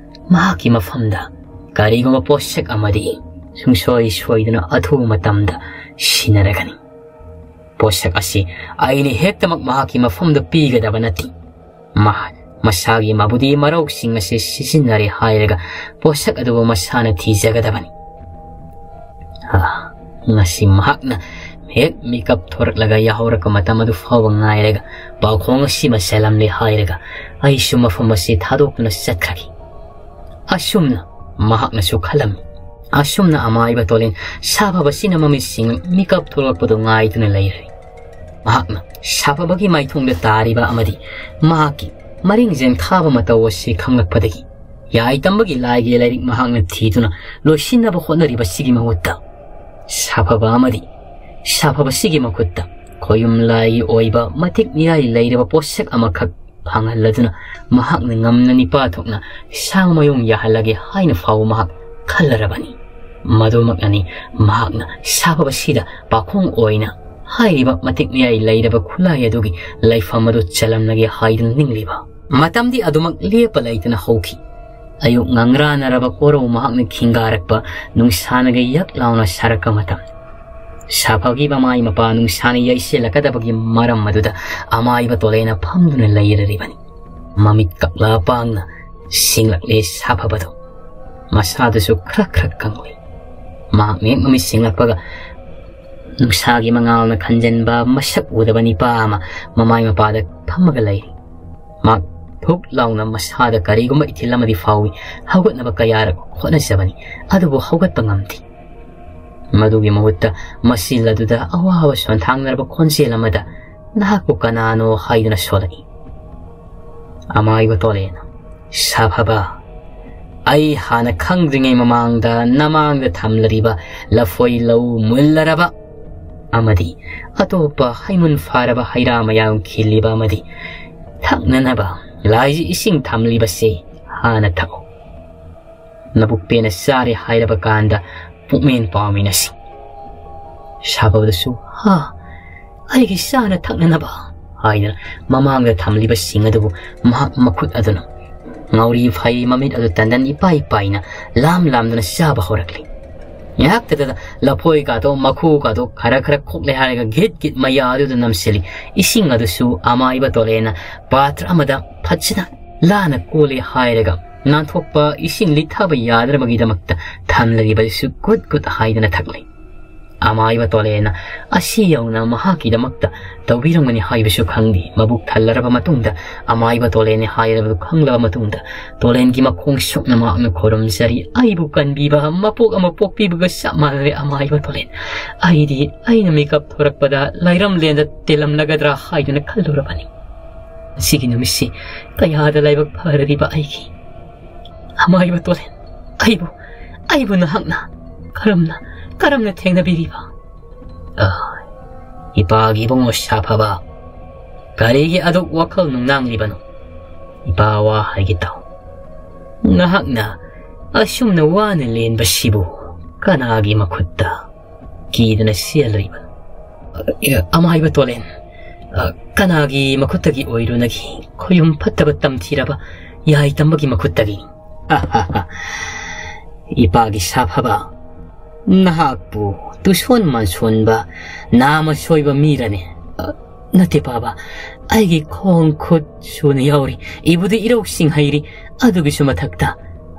ꯃꯍꯥꯛꯀꯤ ꯃꯐꯝꯗ ꯀꯔꯤꯒꯨꯝꯕ ꯄꯣꯠꯁꯛ ꯑꯃꯗꯤ ꯁꯨꯡꯁꯣꯏ ꯁꯣꯏꯗꯅ ꯑꯊꯨꯕ ꯃꯇꯝꯗ ꯁꯤꯟꯅꯔꯒꯅꯤ꯫ ꯄꯣꯠꯁꯛ ꯑꯁꯤ ꯑꯩꯅ ꯍꯦꯛꯇꯃꯛ ꯃꯍꯥꯛꯀꯤ ꯃꯐꯝꯗ ꯄꯤꯒꯗꯕ ꯅꯠꯇꯦ꯫ ꯃꯍꯥꯛ ꯃꯁꯥꯒꯤ ꯃꯕꯨꯗꯤ ꯃꯔꯧꯁꯤꯡ ꯑꯁꯤ ꯁꯤꯖꯤꯟꯅꯔꯦ ꯍꯥꯏꯔꯒ ꯄꯣꯠꯁꯛ ꯑꯗꯨꯕꯨ ꯃꯁꯥꯅ ꯊꯤꯖꯒꯗꯕꯅꯤ꯫ ꯑꯥ, ꯉꯁꯤ ꯃꯍꯥꯛꯅ ꯍꯦꯛ ꯃꯤꯀꯞ ꯊꯣꯔꯛꯂꯒ ꯌꯥꯍꯧꯔꯛꯄ ꯃꯇꯝ ꯑꯗꯨ ꯐꯥꯎꯕ ꯉꯥꯏꯔꯒ ꯄꯥꯎꯈꯣꯡ ꯑꯁꯤꯃ ꯆꯜꯂꯝꯂꯦ ꯍꯥꯏꯔꯒ ꯑꯩꯁꯨ ꯃꯐꯝ ꯑꯁꯤ ꯊꯥꯗꯣꯛꯇꯨꯅ ꯆꯠꯈ꯭ꯔꯒꯦ꯫ ꯑꯁꯨꯝꯅ ꯃꯍꯥꯛꯅꯁꯨ ꯈꯜꯂꯝꯃꯤ꯫ ꯑꯁꯨꯝꯅ ꯑꯃꯥꯏꯕ ꯇꯣꯂꯦꯟ ꯁꯥꯐꯕꯁꯤꯅ ꯃꯃꯤꯠꯁꯤꯡ ꯃꯤꯀꯞ ꯊꯣꯛꯂꯛꯄꯗꯨ ꯉꯥꯏꯗꯨꯅ ꯂꯩꯔꯦ꯫ ꯃꯍꯥꯛꯅ ꯁꯥꯐꯕꯒꯤ ꯃꯥꯏꯊꯣꯡꯗ ꯇꯥꯔꯤꯕ ꯑꯃꯗꯤ ꯃꯍꯥꯛꯀꯤ ꯃꯔꯤꯡ ꯖꯦꯟꯊꯥꯕ ꯃꯇꯧ ꯑꯁꯤ ꯈꯪꯂꯛꯄꯗꯒꯤ ꯌꯥꯏ ꯇꯝꯕꯒꯤ ꯂꯥꯏꯒꯤ ꯂꯥꯏꯔꯤꯛ ꯃꯍꯥꯛꯅ ꯊꯤꯗꯨꯅ ꯂꯣꯏꯁꯤꯟꯅꯕ ꯍꯣꯠꯅꯔꯤꯕꯁꯤꯒꯤ ꯃꯍꯨꯠꯇ ꯁꯥꯐꯕ ꯑꯃꯗꯤ ꯁꯥꯐꯕꯁꯤꯒꯤ ꯃꯈꯨꯠꯇ ꯈꯣꯌꯨꯝ ꯂꯥꯏꯒꯤ ꯑꯣꯏꯕ ꯃꯇꯤꯛ ꯃꯤꯌꯥꯏ ꯂꯩꯔꯕ ꯄꯣꯠꯁꯛ ꯑꯃꯈꯛ ꯐꯪꯍꯜꯂꯗꯨꯅ ꯃꯍꯥꯛꯅ ꯉꯝꯅ ꯅꯤꯄꯥ ꯊꯣꯛꯅ ꯁꯥ ꯃꯌꯣꯡ ꯌꯥꯍꯜꯂꯒꯦ ꯍꯥꯏꯅ ꯐꯥꯎꯕ ꯃꯍꯥꯛ ꯈꯜꯂꯔꯕꯅꯤ꯫ ꯃꯗꯨꯃꯛꯅꯅꯤ ꯃꯍꯥꯛꯅ ꯁꯥꯐꯕꯁꯤꯗ ꯄꯥꯈꯣꯡ ꯑꯣꯏꯅ ꯍꯥꯏꯔꯤꯕ ꯃꯇꯤꯛ ꯃꯌꯥꯏ ꯂꯩꯔꯕ ꯈꯨꯠꯂꯥꯏ ꯑꯗꯨꯒꯤ ꯂꯩꯐꯝ ꯑꯗꯨ ꯆꯜꯂꯝꯂꯒꯦ ꯍꯥꯏꯗꯨꯅ ꯅꯤꯡꯂꯤꯕ꯫ ꯃꯇꯝꯗꯤ ꯑꯗꯨꯃꯛ ꯂꯦꯞꯄ ꯂꯩꯇꯅ ꯍꯧꯈꯤ꯫ ꯑꯌꯨꯛ ꯉꯪꯔꯥꯅꯔꯕ ꯀꯣꯔꯧ ꯃꯍꯥꯛꯅ ꯈꯤꯡꯒꯥꯔꯛꯄ ꯅꯨꯡꯁꯥꯅꯒ ꯌꯛ ꯂꯥꯎꯅ ꯁꯥꯔꯛꯄ ꯃꯇꯝ꯫ ꯁꯥꯐꯕꯒꯤ ꯃꯃꯥꯏ ꯃꯄꯥ ꯅꯨꯡꯁꯥꯅ ꯌꯩꯁꯤꯜꯂꯛꯀꯗꯕꯒꯤ ꯃꯔꯝ ꯑꯗꯨꯗ ꯑꯃꯥꯏꯕ ꯇꯣꯂꯦꯅ ꯐꯝꯗꯨꯅ ꯂꯩꯔꯔꯤꯕꯅꯤ꯫ ꯃꯃꯤꯠ ꯀꯛꯂꯥ ꯄꯥꯡꯅ ꯁꯤꯡꯂꯛꯂꯦ ꯁꯥꯐꯕꯗꯣ꯫ ꯃꯁꯥꯗꯨꯁꯨ ꯈ꯭ꯔꯛ ꯈ꯭ꯔꯛ ꯀꯪꯂꯦ꯫ ꯃꯍꯥꯛ ꯃꯍꯦꯛ ꯃꯃꯤꯠ ꯁꯤꯡꯂꯛꯄꯒ ꯅꯨꯡꯁꯥꯒꯤ ꯃꯉꯥꯜꯅ ꯈꯟꯖꯟꯕ ꯃꯁꯛ ꯎꯗꯕ ꯅꯤꯄꯥ ꯑꯃ ꯃꯃꯥꯏ ꯃꯄꯥꯗ ꯐꯝꯃꯒ ꯂꯩꯔꯤ꯫ ꯃꯍꯥꯛ ꯊꯨꯛ ꯂꯥꯎꯅ ꯃꯁꯥꯗ ꯀꯔꯤꯒꯨꯝꯕ ꯏꯊꯤꯜ ꯑꯃꯗꯤ ꯐꯥꯎꯏ꯫ ꯍꯧꯒꯠꯅꯕ ꯀꯌꯥꯔꯛ ꯍꯣꯠꯅꯖꯕꯅꯤ, ꯑꯗꯨꯕꯨ ꯍꯧꯒꯠꯄ ꯉꯝꯗꯦ꯫ ꯃꯗꯨꯒꯤ ꯃꯍꯨꯠꯇ ꯃꯁꯤꯜ ꯑꯗꯨꯗ ꯑꯋꯥꯕ ꯁꯣꯟꯊꯥꯡꯅꯔꯕ ꯈꯣꯟꯖꯦꯜ ꯑꯃꯗ, "ꯅꯍꯥꯛꯄꯨ ꯀꯅꯥꯅꯣ?" ꯍꯥꯏꯗꯨꯅ ꯁꯣꯜꯂꯛꯏ꯫ ꯑꯃꯥꯏꯕ ꯇꯣꯂꯦꯅ, "ꯁꯥꯐꯕ, ꯑꯩ ꯍꯥꯟꯅ ꯈꯪꯗ꯭ꯔꯤꯉꯩ ꯃꯃꯥꯡꯗ ꯅꯃꯥꯡꯗ ꯊꯝꯂꯔꯤꯕ ꯂꯐꯣꯏ ꯂꯧ ꯃꯨꯜꯂꯔꯕ ꯑꯃꯗꯤ ꯑꯇꯣꯞꯄ ꯍꯩꯃꯨꯟ ꯐꯥꯔꯕ ꯍꯩꯔꯥ ꯃꯌꯥꯝ ꯈꯤꯜꯂꯤꯕ ꯑꯃꯗꯤ ꯊꯛꯅꯅꯕ ꯂꯥꯏꯒꯤ ꯏꯁꯤꯡ ꯊꯝꯂꯤꯕꯁꯦ ꯍꯥꯟꯅ ꯊꯛꯎ꯫ ꯅꯕꯨꯛ ꯄꯦꯟꯅ ꯆꯥꯔꯦ ꯍꯥꯏꯔꯕ ꯀꯥꯟꯗ ꯄꯨꯛꯃꯦꯟ ꯄꯥꯎꯃꯤꯟꯅꯁꯤ꯫" ꯁꯥꯐꯕꯗꯁꯨ, "ꯍꯥ, ꯑꯩꯒꯤ ꯆꯥꯅ ꯊꯛꯅꯅꯕ?" ꯍꯥꯏꯗꯨꯅ ꯃꯃꯥꯡꯗ ꯊꯝꯂꯤꯕꯁꯤꯡ ꯑꯗꯨꯕꯨ ꯃꯍꯥꯛ ꯃꯈꯨꯠ ꯑꯗꯨꯅ ꯉꯥꯎꯔꯤ ꯐꯩ, ꯃꯃꯤꯠ ꯑꯗꯨ ꯇꯟꯗꯟ ꯏꯄꯥꯏ ꯄꯥꯏꯅ ꯂꯥꯝ ꯂꯥꯝꯗꯨꯅ ꯆꯥꯕ ꯍꯧꯔꯛꯂꯤ꯫ ꯉꯥꯏꯍꯥꯛꯇꯗ ꯂꯐꯣꯏꯒꯗꯣ, ꯃꯈꯨꯒꯗꯣ ꯈꯔ ꯈꯔ ꯈꯣꯛꯂꯦ ꯍꯥꯏꯔꯒ ꯒꯤꯠ ꯒꯤꯠ ꯃꯌꯥ ꯑꯗꯨꯗ ꯅꯝꯁꯤꯜꯂꯤ꯫ ꯏꯁꯤꯡ ꯑꯗꯨꯁꯨ ꯑꯃꯥꯏꯕ ꯇꯣꯂꯦꯅ ꯄꯥꯇ꯭ꯔ ꯑꯃꯗ ꯐꯖꯅ ꯂꯥꯅ ꯀꯣꯜꯂꯦ ꯍꯥꯏꯔꯒ ꯅꯥꯟꯊꯣꯛꯄ ꯏꯁꯤꯡ ꯂꯤꯊꯕ ꯌꯥꯗꯅꯕꯒꯤꯗꯃꯛꯇ ꯊꯝꯂꯤꯕꯁꯨ ꯒꯨꯠ ꯒꯨꯠ ꯍꯥꯏꯗꯅ ꯊꯛꯂꯤ꯫ ꯑꯃꯥꯏꯕ ꯇꯣꯂꯦꯅ ꯑꯁꯤ ꯌꯧꯅ ꯃꯍꯥꯛꯀꯤꯗꯃꯛꯇ ꯇꯧꯕꯤꯔꯝꯒꯅꯤ ꯍꯥꯏꯕꯁꯨ ꯈꯪꯗꯦ꯫ ꯃꯕꯨꯛ ꯊꯜꯂꯔꯕ ꯃꯇꯨꯡꯗ, ꯑꯃꯥꯏꯕ ꯇꯣꯂꯦꯟꯅꯤ ꯍꯥꯏꯔꯕꯗꯨ ꯈꯪꯂꯕ ꯃꯇꯨꯡꯗ, ꯇꯣꯂꯦꯟꯒꯤ ꯃꯈꯣꯡ ꯁꯣꯛꯅ ꯃꯍꯥꯛꯅ ꯈꯨꯔꯨꯝꯖꯔꯤ꯫ "ꯑꯩꯕꯨ ꯀꯟꯕꯤꯕ ꯃꯄꯣꯛ ꯑꯃ ꯄꯣꯛꯄꯤꯕꯒ ꯆꯞ ꯃꯥꯟꯅꯔꯦ ꯑꯃꯥꯏꯕ ꯇꯣꯂꯦꯟ꯫ ꯑꯩꯗꯤ ꯑꯩꯅ ꯃꯤꯀꯞ ꯊꯣꯔꯛꯄꯗ ꯂꯥꯏꯔꯝꯂꯦꯟꯗ ꯇꯦꯜꯂꯝꯂꯒꯗ꯭ꯔꯥ ꯍꯥꯏꯗꯨꯅ ꯈꯜꯂꯨꯔꯕꯅꯤ꯫ ꯉꯁꯤꯒꯤ ꯅꯨꯃꯤꯠꯁꯤ ꯀꯌꯥꯗ ꯂꯥꯏꯕꯛ ꯐꯔꯤꯕ ꯑꯩꯒꯤ ꯑꯃꯥꯏꯕ ꯇꯣꯂꯦꯟ꯫ ꯑꯩꯕꯨ, ꯑꯩꯕꯨ ꯅꯍꯥꯛꯅ ꯀꯔꯝꯅ, ꯀꯔꯝꯅ ꯊꯦꯡꯅꯕꯤꯔꯤꯕ?" "ꯑ, ꯏꯄꯥꯒꯤ ꯏꯕꯨꯡꯉꯣ ꯁꯥꯐꯕ, ꯀꯔꯤꯒꯤ ꯑꯗꯨꯛ ꯋꯥꯈꯜ ꯅꯨꯡꯅꯥꯡꯂꯤꯕꯅꯣ? ꯏꯄꯥ ꯋꯥ ꯍꯥꯏꯒꯦ ꯇꯥꯎ꯫ ꯅꯍꯥꯛꯅ ꯑꯁꯨꯝꯅ ꯋꯥꯅ ꯂꯦꯟꯕꯁꯤꯕꯨ ꯀꯅꯥꯒꯤ ꯃꯈꯨꯠꯇ ꯀꯤꯗꯨꯅ ꯆꯦꯜꯂꯤꯕꯅꯣ?" "ꯑ, ꯑꯃꯥꯏꯕ ꯇꯣꯂꯦꯟ, ꯑ, ꯀꯅꯥꯒꯤ ꯃꯈꯨꯠꯇꯒꯤ ꯑꯣꯏꯔꯨꯅꯒꯤ? ꯈꯣꯌꯨꯝ ꯐꯠꯇꯕ ꯇꯝꯊꯤꯔꯕ ꯌꯥꯏ ꯇꯝꯕꯒꯤ ꯃꯈꯨꯠꯇꯒꯤ꯫" "ꯏꯄꯥꯒꯤ ꯁꯥꯐꯕ, ꯅꯍꯥꯛꯄꯨ ꯇꯨꯁꯣꯟ ꯃꯥꯟꯁꯣꯟꯕ, ꯅꯥꯃ ꯁꯣꯏꯕ ꯃꯤꯔꯅꯦ?" "ꯑ, ꯅꯠꯇꯦ ꯄꯥꯕ, ꯑꯩꯒꯤ ꯈꯣꯡ ꯈꯨꯠ ꯁꯨꯅ ꯌꯥꯎꯔꯤ, ꯏꯕꯨꯗꯤ ꯏꯔꯧꯁꯤꯡ ꯍꯩꯔꯤ, ꯑꯗꯨꯒꯤꯁꯨ ꯃꯊꯛꯇ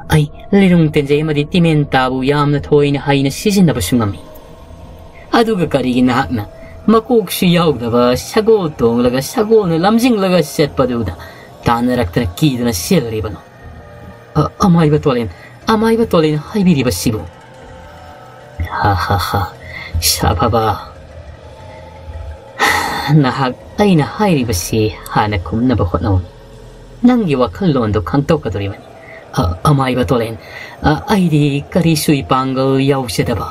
ꯑꯩ ꯂꯤꯔꯨꯡ ꯇꯦꯟꯖꯩ ꯑꯃꯗꯤ ꯇꯤꯃꯦꯟ ꯇꯥꯕꯨ ꯌꯥꯝꯅ ꯊꯣꯏꯅ ꯍꯩꯅ ꯁꯤꯖꯤꯟꯅꯕꯁꯨ ꯉꯝꯃꯤ꯫ ꯑꯗꯨꯒ ꯀꯔꯤꯒꯤ ꯅꯍꯥꯛꯅ ꯃꯀꯣꯛꯁꯨ ꯌꯥꯎꯗꯕ ꯁꯒꯣꯜ ꯇꯣꯡꯂꯒ ꯁꯒꯣꯜꯅ ꯂꯝꯖꯤꯡꯂꯒ ꯆꯠꯄꯗꯨꯗ ꯇꯥꯟꯅꯔꯛꯇꯅ ꯀꯤꯗꯨꯅ ꯆꯦꯜꯂꯨꯔꯤꯕꯅꯣ? ꯑ, ꯑꯃꯥꯏꯕ ꯇꯣꯂꯦꯟ, ꯑꯃꯥꯏꯕ ꯇꯣꯂꯦꯟ ꯍꯥꯏꯕꯤꯔꯤꯕꯁꯤꯕꯨ? ꯍꯥ ꯍꯥ ꯍꯥ, ꯁꯥꯐꯕ, ꯅꯍꯥꯛ ꯑꯩꯅ ꯍꯥꯏꯔꯤꯕꯁꯤ ꯍꯥꯟꯅ ꯈꯨꯝꯅꯕ ꯍꯣꯠꯅꯧ꯫ ꯅꯪꯒꯤ ꯋꯥꯈꯜꯂꯣꯟꯗꯨ ꯈꯪꯗꯣꯛꯀꯗꯧꯔꯤꯕꯅꯤ꯫ ꯑ, ꯑꯃꯥꯏꯕ ꯇꯣꯂꯦꯟ, ꯑ, ꯑꯩꯗꯤ ꯀꯔꯤꯁꯨ ꯏꯄꯥꯡꯒꯜ ꯌꯥꯎꯖꯗꯕ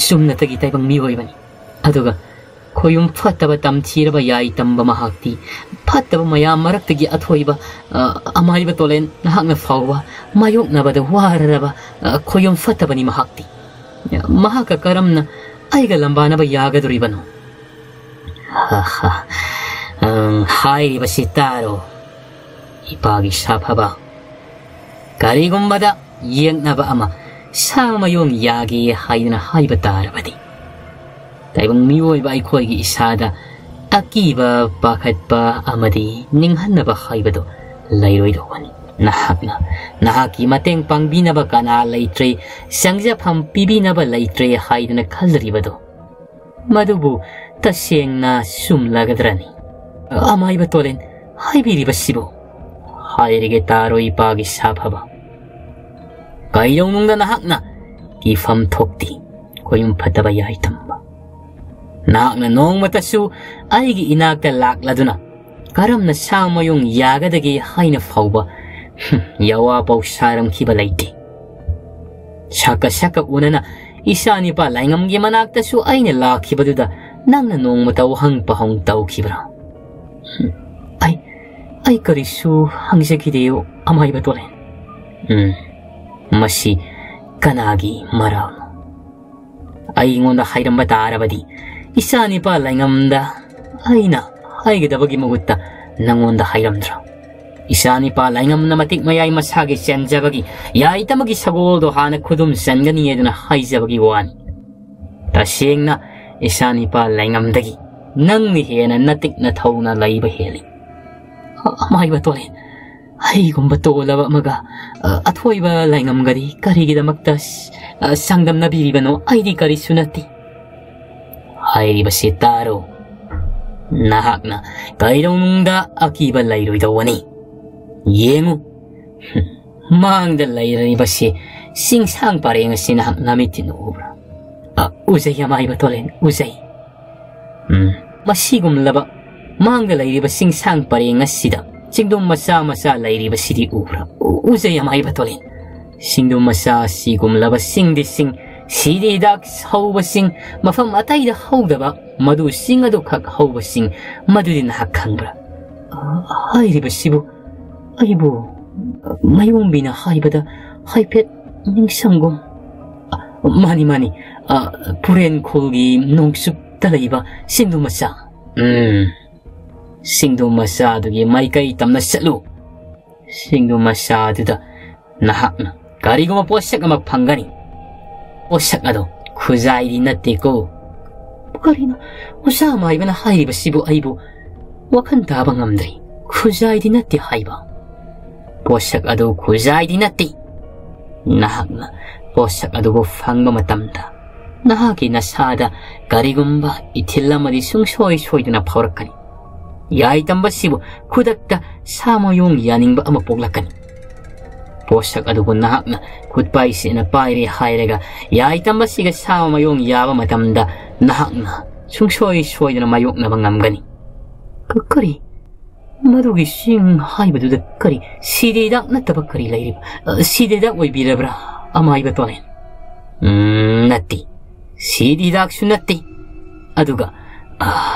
ꯆꯨꯝꯅꯇꯒꯤ ꯇꯥꯏꯕꯪ ꯃꯤꯑꯣꯏꯕꯅꯤ꯫ ꯑꯗꯨꯒ ꯈꯣꯌꯨꯝ ꯐꯠꯇꯕ ꯇꯝꯊꯤꯔꯕ ꯌꯥꯏ ꯇꯝꯕ ꯃꯍꯥꯛꯇꯤ ꯐꯠꯇꯕ ꯃꯌꯥꯝ ꯃꯔꯛꯇꯒꯤ ꯑꯊꯣꯏꯕ, ꯑ, ꯑꯃꯥꯏꯕ ꯇꯣꯂꯦꯟ, ꯅꯍꯥꯛꯅ ꯐꯥꯎꯕ ꯃꯥꯌꯣꯛꯅꯕꯗ ꯋꯥꯔꯔꯕ, ꯑ, ꯈꯣꯌꯨꯝ ꯐꯠꯇꯕꯅꯤ ꯃꯍꯥꯛꯇꯤ꯫ ꯃꯍꯥꯛꯀ ꯀꯔꯝꯅ ꯑꯩꯒ ꯂꯝꯕꯥꯅꯕ ꯌꯥꯒꯗꯧꯔꯤꯕꯅꯣ? ꯍꯥ ꯍꯥ꯫ ꯑꯪ, ꯍꯥꯏꯔꯤꯕꯁꯤ ꯇꯥꯔꯣ, ꯏꯄꯥꯒꯤ ꯁꯥꯐꯕ꯫ ꯀꯔꯤꯒꯨꯝꯕꯗ ꯌꯦꯛꯅꯕ ꯑꯃ ꯁꯥ ꯃꯌꯣꯡ ꯌꯥꯒꯦ ꯍꯥꯏꯗꯅ ꯍꯥꯏꯕ ꯇꯥꯔꯕꯗꯤ, ꯇꯥꯏꯕꯪ ꯃꯤꯑꯣꯏꯕ ꯑꯩꯈꯣꯏꯒꯤ ꯏꯁꯥꯗ ꯑꯀꯤꯕ, ꯄꯥꯈꯠꯄ ꯑꯃꯗꯤ ꯅꯤꯡꯍꯟꯅꯕ ꯍꯥꯏꯕꯗꯨ ꯂꯩꯔꯣꯏꯗꯧꯕꯅꯤ꯫ ꯅꯍꯥꯛꯅ ꯅꯍꯥꯛꯀꯤ ꯃꯇꯦꯡ ꯄꯥꯡꯕꯤꯅꯕ ꯀꯅꯥ ꯂꯩꯇ꯭ꯔꯦ, ꯆꯪꯖꯐꯝ ꯄꯤꯕꯤꯅꯕ ꯂꯩꯇ꯭ꯔꯦ ꯍꯥꯏꯗꯅ ꯈꯜꯂꯔꯤꯕꯗꯨ, ꯃꯗꯨꯕꯨ ꯇꯁꯦꯡꯅ ꯆꯨꯝꯂꯒꯗ꯭ꯔꯅꯤ? ꯑꯃꯥꯏꯕ ꯇꯣꯂꯦꯟ ꯍꯥꯏꯕꯤꯔꯤꯕꯁꯤꯕꯨ? ꯍꯥꯏꯔꯒꯦ ꯇꯥꯔꯣ, ꯏꯄꯥꯒꯤ ꯁꯥꯐꯕ꯫ ꯀꯩꯗꯧꯅꯨꯡꯗ ꯅꯍꯥꯛꯅ ꯀꯤꯐꯝ ꯊꯣꯛꯇꯦ, ꯈꯣꯌꯨꯝ ꯐꯠꯇꯕ ꯌꯥꯏ ꯇꯝꯕ꯫ ꯅꯍꯥꯛꯅ ꯅꯣꯡꯃꯇꯁꯨ ꯑꯩꯒꯤ ꯏꯅꯥꯛꯇ ꯂꯥꯛꯂꯗꯨꯅ ꯀꯔꯝꯅ ꯁꯥ ꯃꯌꯨꯡ ꯌꯥꯒꯗꯒꯦ ꯍꯥꯏꯅ ꯐꯥꯎꯕ, ꯍꯨꯝ, ꯌꯋꯥ ꯄꯥꯎ ꯁꯥꯔꯝꯈꯤꯕ ꯂꯩꯇꯦ꯫ ꯁꯛꯀ ꯁꯛꯀ ꯎꯅꯅ ꯏꯆꯥ ꯅꯤꯄꯥ ꯂꯥꯏꯉꯝꯒꯤ ꯃꯅꯥꯛꯇꯁꯨ ꯑꯩꯅ ꯂꯥꯛꯈꯤꯕꯗꯨꯗ ꯅꯪꯅ ꯅꯣꯡꯃꯇ ꯋꯥꯍꯪ ꯄꯥꯍꯪ ꯇꯧꯈꯤꯕ꯭ꯔꯥ? ꯍꯨꯝ, ꯑꯩ, ꯑꯩ ꯀꯔꯤꯁꯨ ꯍꯪꯖꯈꯤꯗꯦ, ꯑꯃꯥꯏꯕ ꯇꯣꯂꯦꯟ꯫ ꯎꯝ, ꯃꯁꯤ ꯀꯅꯥꯒꯤ ꯃꯔꯥꯜꯅꯣ? ꯑꯩꯉꯣꯟꯗ ꯍꯥꯏꯔꯝꯕ ꯇꯥꯔꯕꯗꯤ, ꯏꯆꯥ ꯅꯤꯄꯥ ꯂꯥꯏꯉꯝꯗ ꯑꯩꯅ ꯍꯥꯏꯒꯗꯕꯒꯤ ꯃꯍꯨꯠꯇ ꯅꯪꯉꯣꯟꯗ ꯍꯥꯏꯔꯝꯗ꯭ꯔꯥ? ꯏꯆꯥ ꯅꯤꯄꯥ ꯂꯥꯏꯉꯝꯅ ꯃꯇꯤꯛ ꯃꯌꯥꯏ ꯃꯁꯥꯒꯤ ꯆꯦꯟꯖꯕꯒꯤ ꯌꯥꯏꯇꯃꯒꯤ ꯁꯒꯣꯜꯗꯣ ꯍꯥꯟꯅ ꯈꯨꯗꯨꯝ ꯆꯟꯒꯅꯤ ꯍꯥꯏꯗꯨꯅ ꯍꯥꯏꯖꯕꯒꯤ ꯋꯥꯅꯤ꯫ ꯇꯁꯦꯡꯅ ꯏꯆꯥ ꯅꯤꯄꯥ ꯂꯥꯏꯉꯝꯗꯒꯤ ꯅꯪꯅ ꯍꯦꯟꯅ ꯅꯇꯤꯛ ꯅꯊꯧꯅ ꯂꯩꯕ ꯍꯦꯜꯂꯤ꯫ ꯑ-, ꯑꯃꯥꯏꯕ ꯇꯣꯂꯦꯟ, ꯑꯩꯒꯨꯝꯕ ꯇꯣꯜꯂꯕ ꯑꯃꯒ, ꯑ, ꯑꯊꯣꯏꯕ ꯂꯥꯏꯉꯝꯒꯗꯤ ꯀꯔꯤꯒꯤꯗꯃꯛꯇ, ꯑ, ꯆꯥꯡꯗꯝꯅꯕꯤꯔꯤꯕꯅꯣ? ꯑꯩꯗꯤ ꯀꯔꯤꯁꯨ ꯅꯠꯇꯦ꯫ ꯍꯥꯏꯔꯤꯕꯁꯤ ꯇꯥꯔꯣ꯫ ꯅꯍꯥꯛꯅ ꯀꯩꯗꯧꯅꯨꯡꯗ ꯑꯀꯤꯕ ꯂꯩꯔꯣꯏꯗꯧꯕꯅꯤ꯫ ꯌꯦꯡꯉꯨ, ꯃꯥꯡꯗ ꯂꯩꯔꯤꯕꯁꯤ ꯆꯤꯡꯁꯥꯡ ꯄꯔꯦꯡ ꯑꯁꯤ ꯅꯍꯥꯛ ꯅꯃꯤꯠꯇꯤꯟ ꯎꯕ꯭ꯔꯥ? ꯑ, ꯎꯖꯩ, ꯑꯃꯥꯏꯕ ꯇꯣꯂꯦꯟ, ꯎꯖꯩ꯫ ꯎꯝ, ꯃꯁꯤꯒꯨꯝꯂꯕ ꯃꯥꯡꯗ ꯂꯩꯔꯤꯕ ꯆꯤꯡꯁꯥꯡ ꯄꯔꯦꯡ ꯑꯁꯤꯗ ꯆꯤꯡꯗꯨꯝ ꯃꯆꯥ ꯃꯆꯥ ꯂꯩꯔꯤꯕꯁꯤꯗꯤ ꯎꯕ꯭ꯔꯥ? ꯎ-, ꯎꯖꯩ, ꯑꯃꯥꯏꯕ ꯇꯣꯂꯦꯟ꯫ ꯆꯤꯡꯗꯨꯝ ꯃꯆꯥ ꯑꯁꯤꯒꯨꯝꯂꯕ ꯆꯤꯡꯗꯤ ꯆꯤꯡ, ꯁꯤꯗꯤ ꯍꯤꯗꯥꯛ ꯍꯧꯕ ꯆꯤꯡ, ꯃꯐꯝ ꯑꯇꯩꯗ ꯍꯧꯗꯕ ꯃꯗꯨ ꯆꯤꯡ ꯑꯗꯨꯈꯛ ꯍꯧꯕ ꯆꯤꯡ, ꯃꯗꯨꯗꯤ ꯅꯍꯥꯛ ꯈꯪꯕ꯭ꯔꯥ? ꯑ, ꯍꯥꯏꯔꯤꯕꯁꯤꯕꯨ ꯑꯩꯕꯨ ꯃꯥꯏꯑꯣꯡꯕꯤꯅ ꯍꯥꯏꯕꯗ ꯍꯥꯏꯐꯦꯠ ꯅꯤꯡꯁꯤꯡꯒꯨꯝ꯫ ꯑ, ꯃꯥꯅꯤ, ꯃꯥꯅꯤ, ꯑ, ꯄꯨꯔꯦꯟꯈꯣꯜꯒꯤ ꯅꯣꯡꯆꯨꯞꯇ ꯂꯩꯕ ꯆꯤꯡꯗꯨꯝ ꯃꯆꯥ꯫ ꯎꯝ, ꯆꯤꯡꯗꯨꯝ ꯃꯆꯥ ꯑꯗꯨꯒꯤ ꯃꯥꯏꯀꯩ ꯇꯝꯅ ꯆꯠꯂꯨ꯫ ꯆꯤꯡꯗꯨꯝ ꯃꯆꯥ ꯑꯗꯨꯗ ꯅꯍꯥꯛꯅ ꯀꯔꯤꯒꯨꯝꯕ ꯄꯣꯠꯁꯛ ꯑꯃ ꯐꯪꯒꯅꯤ꯫ ꯄꯣꯠꯁꯛ ꯑꯗꯨ ꯈꯨꯖꯥꯏꯗꯤ ꯅꯠꯇꯦꯀꯣ꯫ ꯀꯔꯤꯅꯣ? ꯑꯣꯖꯥ ꯑꯃꯥꯏꯕꯅ ꯍꯥꯏꯔꯤꯕꯁꯤꯕꯨ ꯑꯩꯕꯨ ꯋꯥꯈꯜ ꯇꯥꯕ ꯉꯝꯗ꯭ꯔꯦ꯫ ꯈꯨꯖꯥꯏꯗꯤ ꯅꯠꯇꯦ ꯍꯥꯏꯕ꯫ ꯄꯣꯠꯁꯛ ꯑꯗꯨ ꯈꯨꯖꯥꯏꯗꯤ ꯅꯠꯇꯦ꯫ ꯅꯍꯥꯛꯅ ꯄꯣꯠꯁꯛ ꯑꯗꯨꯕꯨ ꯐꯪꯕ ꯃꯇꯝꯗ ꯅꯍꯥꯛꯀꯤ ꯅꯁꯥꯗ ꯀꯔꯤꯒꯨꯝꯕ ꯏꯊꯤꯜ ꯑꯃꯗꯤ ꯁꯨꯡꯁꯣꯏ ꯁꯣꯏꯗꯅ ꯐꯥꯎꯔꯛꯀꯅꯤ꯫ ꯌꯥꯏ ꯇꯝꯕꯁꯤꯕꯨ ꯈꯨꯗꯛꯇ ꯁꯥ ꯃꯌꯣꯡ ꯌꯥꯅꯤꯡꯕ ꯑꯃ ꯄꯣꯛꯂꯛꯀꯅꯤ꯫ ꯄꯣꯠꯁꯛ ꯑꯗꯨꯕꯨ ꯅꯍꯥꯛꯅ ꯈꯨꯠꯄꯥꯏꯁꯤꯅ ꯄꯥꯏꯔꯦ ꯍꯥꯏꯔꯒ ꯌꯥꯏ ꯇꯝꯕꯁꯤꯒ ꯁꯥ ꯃꯌꯣꯡ ꯌꯥꯕ ꯃꯇꯝꯗ ꯅꯍꯥꯛꯅ ꯁꯨꯡꯁꯣꯏ ꯁꯣꯏꯗꯅ ꯃꯥꯌꯣꯛꯅꯕ ꯉꯝꯒꯅꯤ꯫ ꯀ-, ꯀꯔꯤ? ꯃꯗꯨꯒꯤ ꯆꯤꯡ ꯍꯥꯏꯕꯗꯨꯗ ꯀꯔꯤ ꯁꯤꯗ ꯍꯤꯗꯥꯛ ꯅꯠꯇꯕ ꯀꯔꯤ ꯂꯩꯔꯤꯕ? ꯑ, ꯁꯤꯗ ꯍꯤꯗꯥꯛ ꯑꯣꯏꯕꯤꯔꯕ꯭ꯔꯥ, ꯑꯃꯥꯏꯕ ꯇꯣꯂꯦꯟ? ꯎꯝ, ꯅꯠꯇꯦ꯫ ꯁꯤꯗ ꯍꯤꯗꯥꯛꯁꯨ ꯅꯠꯇꯦ꯫ ꯑꯗꯨꯒ, ꯑ,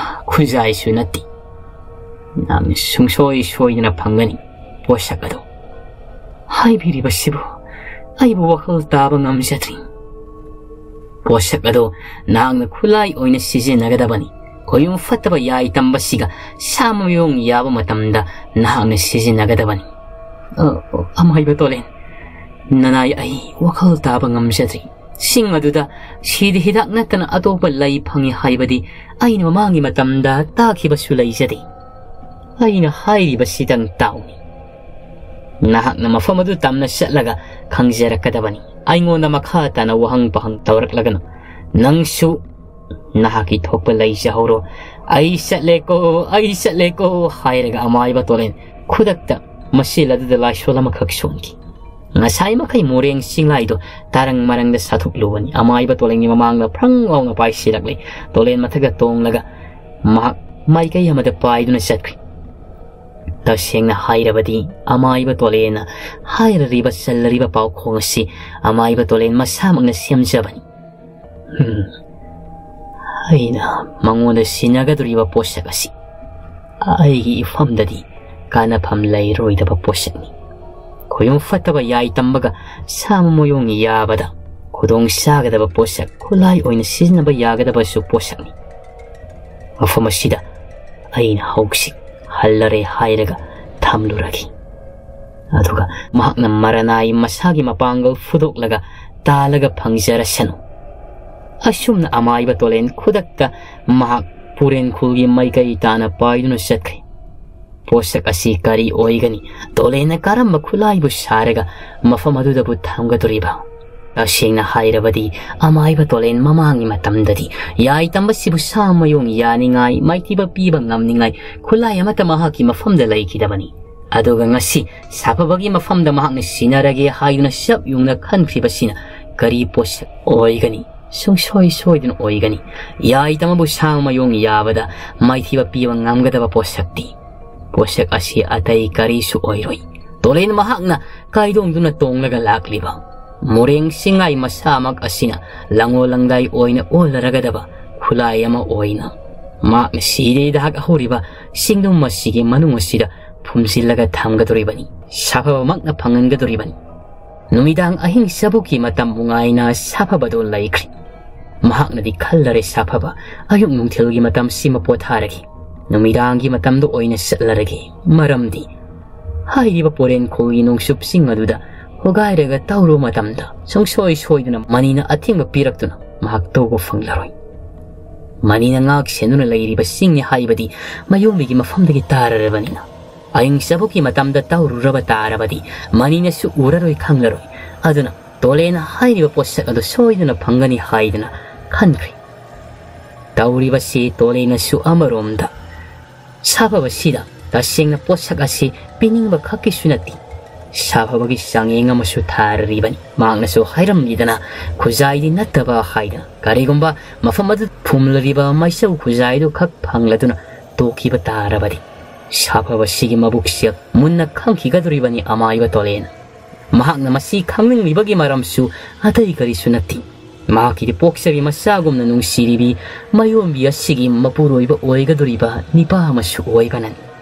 ꯈꯨꯖꯥꯏꯁꯨ ꯅꯠꯇꯦ꯫ ꯅꯪ ꯁꯨꯡꯁꯣꯏ ꯁꯣꯏꯗꯅ ꯐꯪꯒꯅꯤ ꯄꯣꯠꯁꯛ ꯑꯗꯨ꯫ ꯍꯥꯏꯕꯤꯔꯤꯕꯁꯤꯕꯨ ꯑꯩꯕꯨ ꯋꯥꯈꯜ ꯇꯥꯕ ꯉꯝꯖꯗ꯭ꯔꯤ꯫ ꯄꯣꯠꯁꯛ ꯑꯗꯨ ꯅꯍꯥꯛꯅ ꯈꯨꯠꯂꯥꯏ ꯑꯣꯏꯅ ꯁꯤꯖꯤꯟꯅꯒꯗꯕꯅꯤ꯫ ꯈꯣꯌꯨꯝ ꯐꯠꯇꯕ ꯌꯥꯏ ꯇꯝꯕꯁꯤꯒ ꯁꯥ ꯃꯌꯣꯡ ꯌꯥꯕ ꯃꯇꯝꯗ ꯅꯍꯥꯛꯅ ꯁꯤꯖꯤꯟꯅꯒꯗꯕꯅꯤ꯫ ꯑ, ꯑ, ꯑꯃꯥꯏꯕ ꯇꯣꯂꯦꯟ, ꯅꯅꯥꯏ ꯑꯩ ꯋꯥꯈꯜ ꯇꯥꯕ ꯉꯝꯖꯗ꯭ꯔꯤ꯫ ꯆꯤꯡ ꯑꯗꯨꯗ ꯁꯤꯗ ꯍꯤꯗꯥꯛ ꯅꯠꯇꯅ ꯑꯇꯣꯞꯄ ꯂꯩ ꯐꯪꯏ ꯍꯥꯏꯕꯗꯤ ꯑꯩꯅ ꯃꯃꯥꯡꯒꯤ ꯃꯇꯝꯗ ꯇꯥꯈꯤꯕꯁꯨ ꯂꯩꯖꯗꯦ꯫ ꯑꯩꯅ ꯍꯥꯏꯔꯤꯕꯁꯤꯗꯪ ꯇꯥꯎꯅꯤ꯫ ꯅꯍꯥꯛꯅ ꯃꯐꯝ ꯑꯗꯨ ꯇꯝꯅ ꯆꯠꯂꯒ ꯈꯪꯖꯔꯛꯀꯗꯕꯅꯤ꯫ ꯑꯩꯉꯣꯟꯗ ꯃꯈꯥ ꯇꯥꯅ ꯋꯥꯍꯪ ꯄꯥꯍꯪ ꯇꯧꯔꯛꯂꯒꯅꯨ꯫ ꯅꯪꯁꯨ ꯅꯍꯥꯛꯀꯤ ꯊꯣꯛꯄ ꯂꯩꯖꯍꯧꯔꯣ꯫ "ꯑꯩ ꯆꯠꯂꯦꯀꯣ, ꯑꯩ ꯆꯠꯂꯦꯀꯣ" ꯍꯥꯏꯔꯒ ꯑꯃꯥꯏꯕ ꯇꯣꯂꯦꯟ ꯈꯨꯗꯛꯇ ꯃꯁꯦꯜ ꯑꯗꯨꯗ ꯂꯥꯏꯁꯣꯜ ꯑꯃꯈꯛ ꯁꯣꯟꯈꯤ꯫ ꯉꯁꯥꯏ ꯃꯈꯩ ꯃꯣꯔꯦꯡ ꯆꯤꯡꯂꯥꯏꯗꯣ ꯇꯥꯔꯪ ꯃꯔꯪꯗ ꯁꯥꯊꯣꯛꯂꯨꯕꯅꯤ꯫ ꯑꯃꯥꯏꯕ ꯇꯣꯂꯦꯟꯒꯤ ꯃꯃꯥꯡꯗ ꯐ꯭ꯔꯪ ꯂꯥꯎꯅ ꯄꯥꯏꯁꯤꯜꯂꯛꯂꯦ꯫ ꯇꯣꯂꯦꯟ ꯃꯊꯛꯇ ꯇꯣꯡꯂꯒ ꯃꯍꯥꯛ ꯃꯥꯏꯀꯩ ꯑꯃꯗ ꯄꯥꯏꯗꯨꯅ ꯆꯠꯈ꯭ꯔꯤ꯫ ꯇꯁꯦꯡꯅ ꯍꯥꯏꯔꯕꯗꯤ, ꯑꯃꯥꯏꯕ ꯇꯣꯂꯦꯟꯅ ꯍꯥꯏꯔꯔꯤꯕ ꯆꯜꯂꯔꯤꯕ ꯄꯥꯎꯈꯣꯡ ꯑꯁꯤ ꯑꯃꯥꯏꯕ ꯇꯣꯂꯦꯟ ꯃꯁꯥꯃꯛꯅ ꯁꯦꯝꯖꯕꯅꯤ꯫ ꯎꯝ, ꯑꯩꯅ ꯃꯉꯣꯟꯗ ꯁꯤꯟꯅꯒꯗꯧꯔꯤꯕ ꯄꯣꯠꯁꯛ ꯑꯁꯤ ꯑꯩꯒꯤ ꯏꯐꯝꯗꯗꯤ ꯀꯥꯟꯅꯐꯝ ꯂꯩꯔꯣꯏꯗꯕ ꯄꯣꯠꯁꯛꯅꯤ꯫ ꯈꯣꯏꯌꯨꯝ ꯐꯠꯇꯕ ꯌꯥꯏ ꯇꯝꯕꯒ ꯁꯥ ꯃꯌꯣꯡ ꯌꯥꯕꯗ ꯈꯨꯗꯣꯡ ꯆꯥꯒꯗꯕ ꯄꯣꯠꯁꯛ, ꯈꯨꯠꯂꯥꯏ ꯑꯣꯏꯅ ꯁꯤꯖꯤꯟꯅꯕ ꯌꯥꯒꯗꯕꯁꯨ ꯄꯣꯠꯁꯛꯅꯤ꯫ ꯃꯐꯝ ꯑꯁꯤꯗ ꯑꯩꯅ ꯍꯧꯖꯤꯛ ꯍꯜꯂꯔꯦ ꯍꯥꯏꯔꯒ ꯊꯝꯂꯨꯔꯒꯦ꯫ ꯑꯗꯨꯒ ꯃꯍꯥꯛꯅ ꯃꯔꯅꯥꯏ ꯃꯁꯥꯒꯤ ꯃꯄꯥꯡꯒꯜ ꯐꯨꯗꯣꯛꯂꯒ ꯇꯥꯜꯂꯒ ꯐꯪꯖꯔꯁꯅꯨ꯫ ꯑꯁꯨꯝꯅ ꯑꯃꯥꯏꯕ ꯇꯣꯂꯦꯟ ꯈꯨꯗꯛꯇ ꯃꯍꯥꯛ ꯄꯨꯔꯦꯟꯈꯨꯜꯒꯤ ꯃꯥꯏꯀꯩ ꯇꯥꯅ ꯄꯥꯏꯗꯨꯅ ꯆꯠꯈ꯭ꯔꯦ꯫ ꯄꯣꯠꯁꯛ ꯑꯁꯤ ꯀꯔꯤ ꯑꯣꯏꯒꯅꯤ? ꯇꯣꯂꯦꯟꯅ ꯀꯔꯝꯕ ꯈꯨꯠꯂꯥꯏꯕꯨ ꯁꯥꯔꯒ ꯃꯐꯝ ꯑꯗꯨꯗꯕꯨ ꯊꯝꯒꯗꯧꯔꯤꯕ? ꯇꯁꯦꯡꯅ ꯍꯥꯏꯔꯕꯗꯤ, ꯑꯃꯥꯏꯕ ꯇꯣꯂꯦꯟ ꯃꯃꯥꯡꯒꯤ ꯃꯇꯝꯗꯗꯤ ꯌꯥꯏ ꯇꯝꯕꯁꯤꯕꯨ ꯁꯥ ꯃꯌꯣꯡ ꯌꯥꯅꯤꯡꯉꯥꯏ, ꯃꯥꯏꯊꯤꯕ ꯄꯤꯕ ꯉꯝꯅꯤꯡꯉꯥꯏ ꯈꯨꯠꯂꯥꯏ ꯑꯃꯠꯇ ꯃꯍꯥꯛꯀꯤ ꯃꯐꯝꯗ ꯂꯩꯈꯤꯗꯕꯅꯤ꯫ ꯑꯗꯨꯒ ꯉꯁꯤ ꯁꯥꯐꯕꯒꯤ ꯃꯐꯝꯗ ꯃꯍꯥꯛꯅ ꯁꯤꯟꯅꯔꯒꯦ ꯍꯥꯏꯗꯨꯅ ꯁꯛ ꯌꯨꯡꯅ ꯈꯟꯈ꯭ꯔꯤꯕꯁꯤꯅ ꯀꯔꯤ ꯄꯣꯠꯁꯛ ꯑꯣꯏꯒꯅꯤ? ꯁꯨꯡꯁꯣꯏ ꯁꯣꯏꯗꯅ ꯑꯣꯏꯒꯅꯤ꯫ ꯌꯥꯏ ꯇꯝꯕꯕꯨ ꯁꯥ ꯃꯌꯣꯡ ꯌꯥꯕꯗ ꯃꯥꯏꯊꯤꯕ ꯄꯤꯕ ꯉꯝꯒꯗꯕ ꯄꯣꯠꯁꯛꯇꯤ, ꯄꯣꯠꯁꯛ ꯑꯁꯤ ꯑꯇꯩ ꯀꯔꯤꯁꯨ ꯑꯣꯏꯔꯣꯏ꯫ ꯇꯣꯂꯦꯟ ꯃꯍꯥꯛꯅ ꯀꯥꯏꯗꯣꯡꯗꯨꯅ ꯇꯣꯡꯂꯒ ꯂꯥꯛꯂꯤꯕ ꯃꯣꯔꯦꯡ ꯆꯤꯡꯂꯥꯏ ꯃꯁꯥꯃꯛ ꯑꯁꯤꯅ ꯂꯪꯉꯣ ꯂꯪꯗꯥꯏ ꯑꯣꯏꯅ ꯑꯣꯜꯂꯔꯒꯗꯕ ꯈꯨꯠꯂꯥꯏ ꯑꯃ ꯑꯣꯏꯅ ꯃꯍꯥꯛꯅ ꯁꯤꯔꯦ ꯗꯥꯛ ꯍꯧꯔꯤꯕ ꯆꯤꯡꯗꯨꯝ ꯑꯁꯤꯒꯤ ꯃꯅꯨꯡ ꯑꯁꯤꯗ ꯐꯨꯝꯖꯤꯜꯂꯒ ꯊꯝꯒꯗꯧꯔꯤꯕꯅꯤ꯫ ꯁꯥꯐꯕꯃꯛꯅ ꯐꯪꯍꯟꯒꯗꯧꯔꯤꯕꯅꯤ꯫ ꯅꯨꯃꯤꯗꯥꯡ ꯑꯍꯤꯡ ꯆꯕꯨꯛꯀꯤ ꯃꯇꯝꯕꯨ ꯉꯥꯏꯅ ꯁꯥꯐꯕꯗꯨ ꯂꯩꯈ꯭ꯔꯦ꯫ ꯃꯍꯥꯛꯅꯗꯤ ꯈꯜꯂꯔꯦ, ꯁꯥꯐꯕ, ꯑꯌꯨꯛ ꯅꯨꯡꯊꯤꯜꯒꯤ ꯃꯇꯝꯁꯤꯃ ꯄꯣꯊꯥꯔꯒꯦ, ꯅꯨꯃꯤꯗꯥꯡꯒꯤ ꯃꯇꯝꯗ ꯑꯣꯏꯅ ꯆꯠꯂꯔꯒꯦ꯫ ꯃꯔꯝꯗꯤ ꯍꯥꯏꯔꯤꯕ ꯄꯣꯔꯦꯟꯈꯣꯜꯒꯤ ꯅꯣꯡꯆꯨꯞꯁꯤꯡ ꯑꯗꯨꯗ ꯍꯣꯒꯥꯏꯔꯒ ꯇꯧꯔꯨꯕ ꯃꯇꯝꯗ ꯁꯨꯡꯁꯣꯏ ꯁꯣꯏꯗꯅ ꯃꯅꯤꯅ ꯑꯊꯤꯡꯕ ꯄꯤꯔꯛꯇꯨꯅ ꯃꯍꯥꯛ ꯇꯧꯕ ꯐꯪꯂꯔꯣꯏ꯫ ꯃꯅꯤꯅ ꯉꯥꯛ ꯁꯦꯟꯗꯨꯅ ꯂꯩꯔꯤꯕ ꯆꯤꯡꯅꯤ ꯍꯥꯏꯕꯗꯤ ꯃꯌꯣꯝꯕꯤꯒꯤ ꯃꯐꯝꯗꯒꯤ ꯇꯥꯔꯔꯕꯅꯤꯅ, ꯑꯍꯤꯡ ꯆꯕꯨꯛꯀꯤ ꯃꯇꯝꯗ ꯇꯧꯔꯨꯔꯕ ꯇꯥꯔꯕꯗꯤ ꯃꯅꯤꯅꯁꯨ ꯎꯔꯔꯣꯏ, ꯈꯪꯂꯔꯣꯏ꯫ ꯑꯗꯨꯅ ꯇꯣꯂꯦꯅ ꯍꯥꯏꯔꯤꯕ ꯄꯣꯠꯁꯛ ꯑꯗꯨ ꯁꯣꯏꯗꯅ ꯐꯪꯒꯅꯤ ꯍꯥꯏꯗꯨꯅ ꯈꯟꯈ꯭ꯔꯦ꯫ ꯇꯧꯔꯤꯕꯁꯤ ꯇꯣꯂꯦꯅꯁꯨ ꯑꯃꯔꯣꯝꯗ ꯁꯥꯐꯕꯁꯤꯗ ꯇꯁꯦꯡꯅ ꯄꯣꯠꯁꯛ ꯑꯁꯤ ꯄꯤꯅꯤꯡꯕ ꯈꯛꯀꯤꯁꯨ ꯅꯠꯇꯦ, ꯁꯥꯐꯕꯒꯤ ꯆꯥꯡꯌꯦꯡ ꯑꯃꯁꯨ ꯊꯥꯔꯤꯕꯅꯤ꯫ ꯃꯍꯥꯛꯅꯁꯨ ꯍꯥꯏꯔꯝꯂꯤꯗꯅ, "ꯈꯨꯖꯥꯏꯗꯤ ꯅꯠꯇꯕ" ꯍꯥꯏꯗꯅ꯫ ꯀꯔꯤꯒꯨꯝꯕ ꯃꯐꯝ ꯑꯗꯨ ꯐꯨꯝꯂꯔꯤꯕ ꯃꯩꯆꯧ ꯈꯨꯖꯥꯏꯗꯨ ꯈꯛ ꯐꯪꯂꯗꯨꯅ ꯇꯣꯛꯈꯤꯕ ꯇꯥꯔꯕꯗꯤ, ꯁꯥꯐꯕꯁꯤꯒꯤ ꯃꯕꯨꯛꯁꯦ ꯃꯨꯟꯅ ꯈꯪꯈꯤꯒꯗꯧꯔꯤꯕꯅꯤ ꯑꯃꯥꯏꯕ ꯇꯣꯂꯦꯅ꯫ ꯃꯍꯥꯛꯅ ꯃꯁꯤ ꯈꯪꯅꯤꯡꯂꯤꯕꯒꯤ ꯃꯔꯝꯁꯨ ꯑꯇꯩ ꯀꯔꯤꯁꯨ ꯅꯠꯇꯦ꯫ ꯃꯍꯥꯛꯀꯤꯗꯤ ꯄꯣꯛꯆꯕꯤ ꯃꯆꯥꯒꯨꯝꯅ ꯅꯨꯡꯁꯤꯔꯤꯕꯤ ꯃꯌꯣꯟꯕꯤ ꯑꯁꯤꯒꯤ ꯃꯄꯨꯔꯣꯏꯕ ꯑꯣꯏꯒꯗꯧꯔꯤꯕ ꯅꯤꯄꯥ ꯑꯃꯁꯨ ꯑꯣꯏꯕꯅꯅꯤ꯫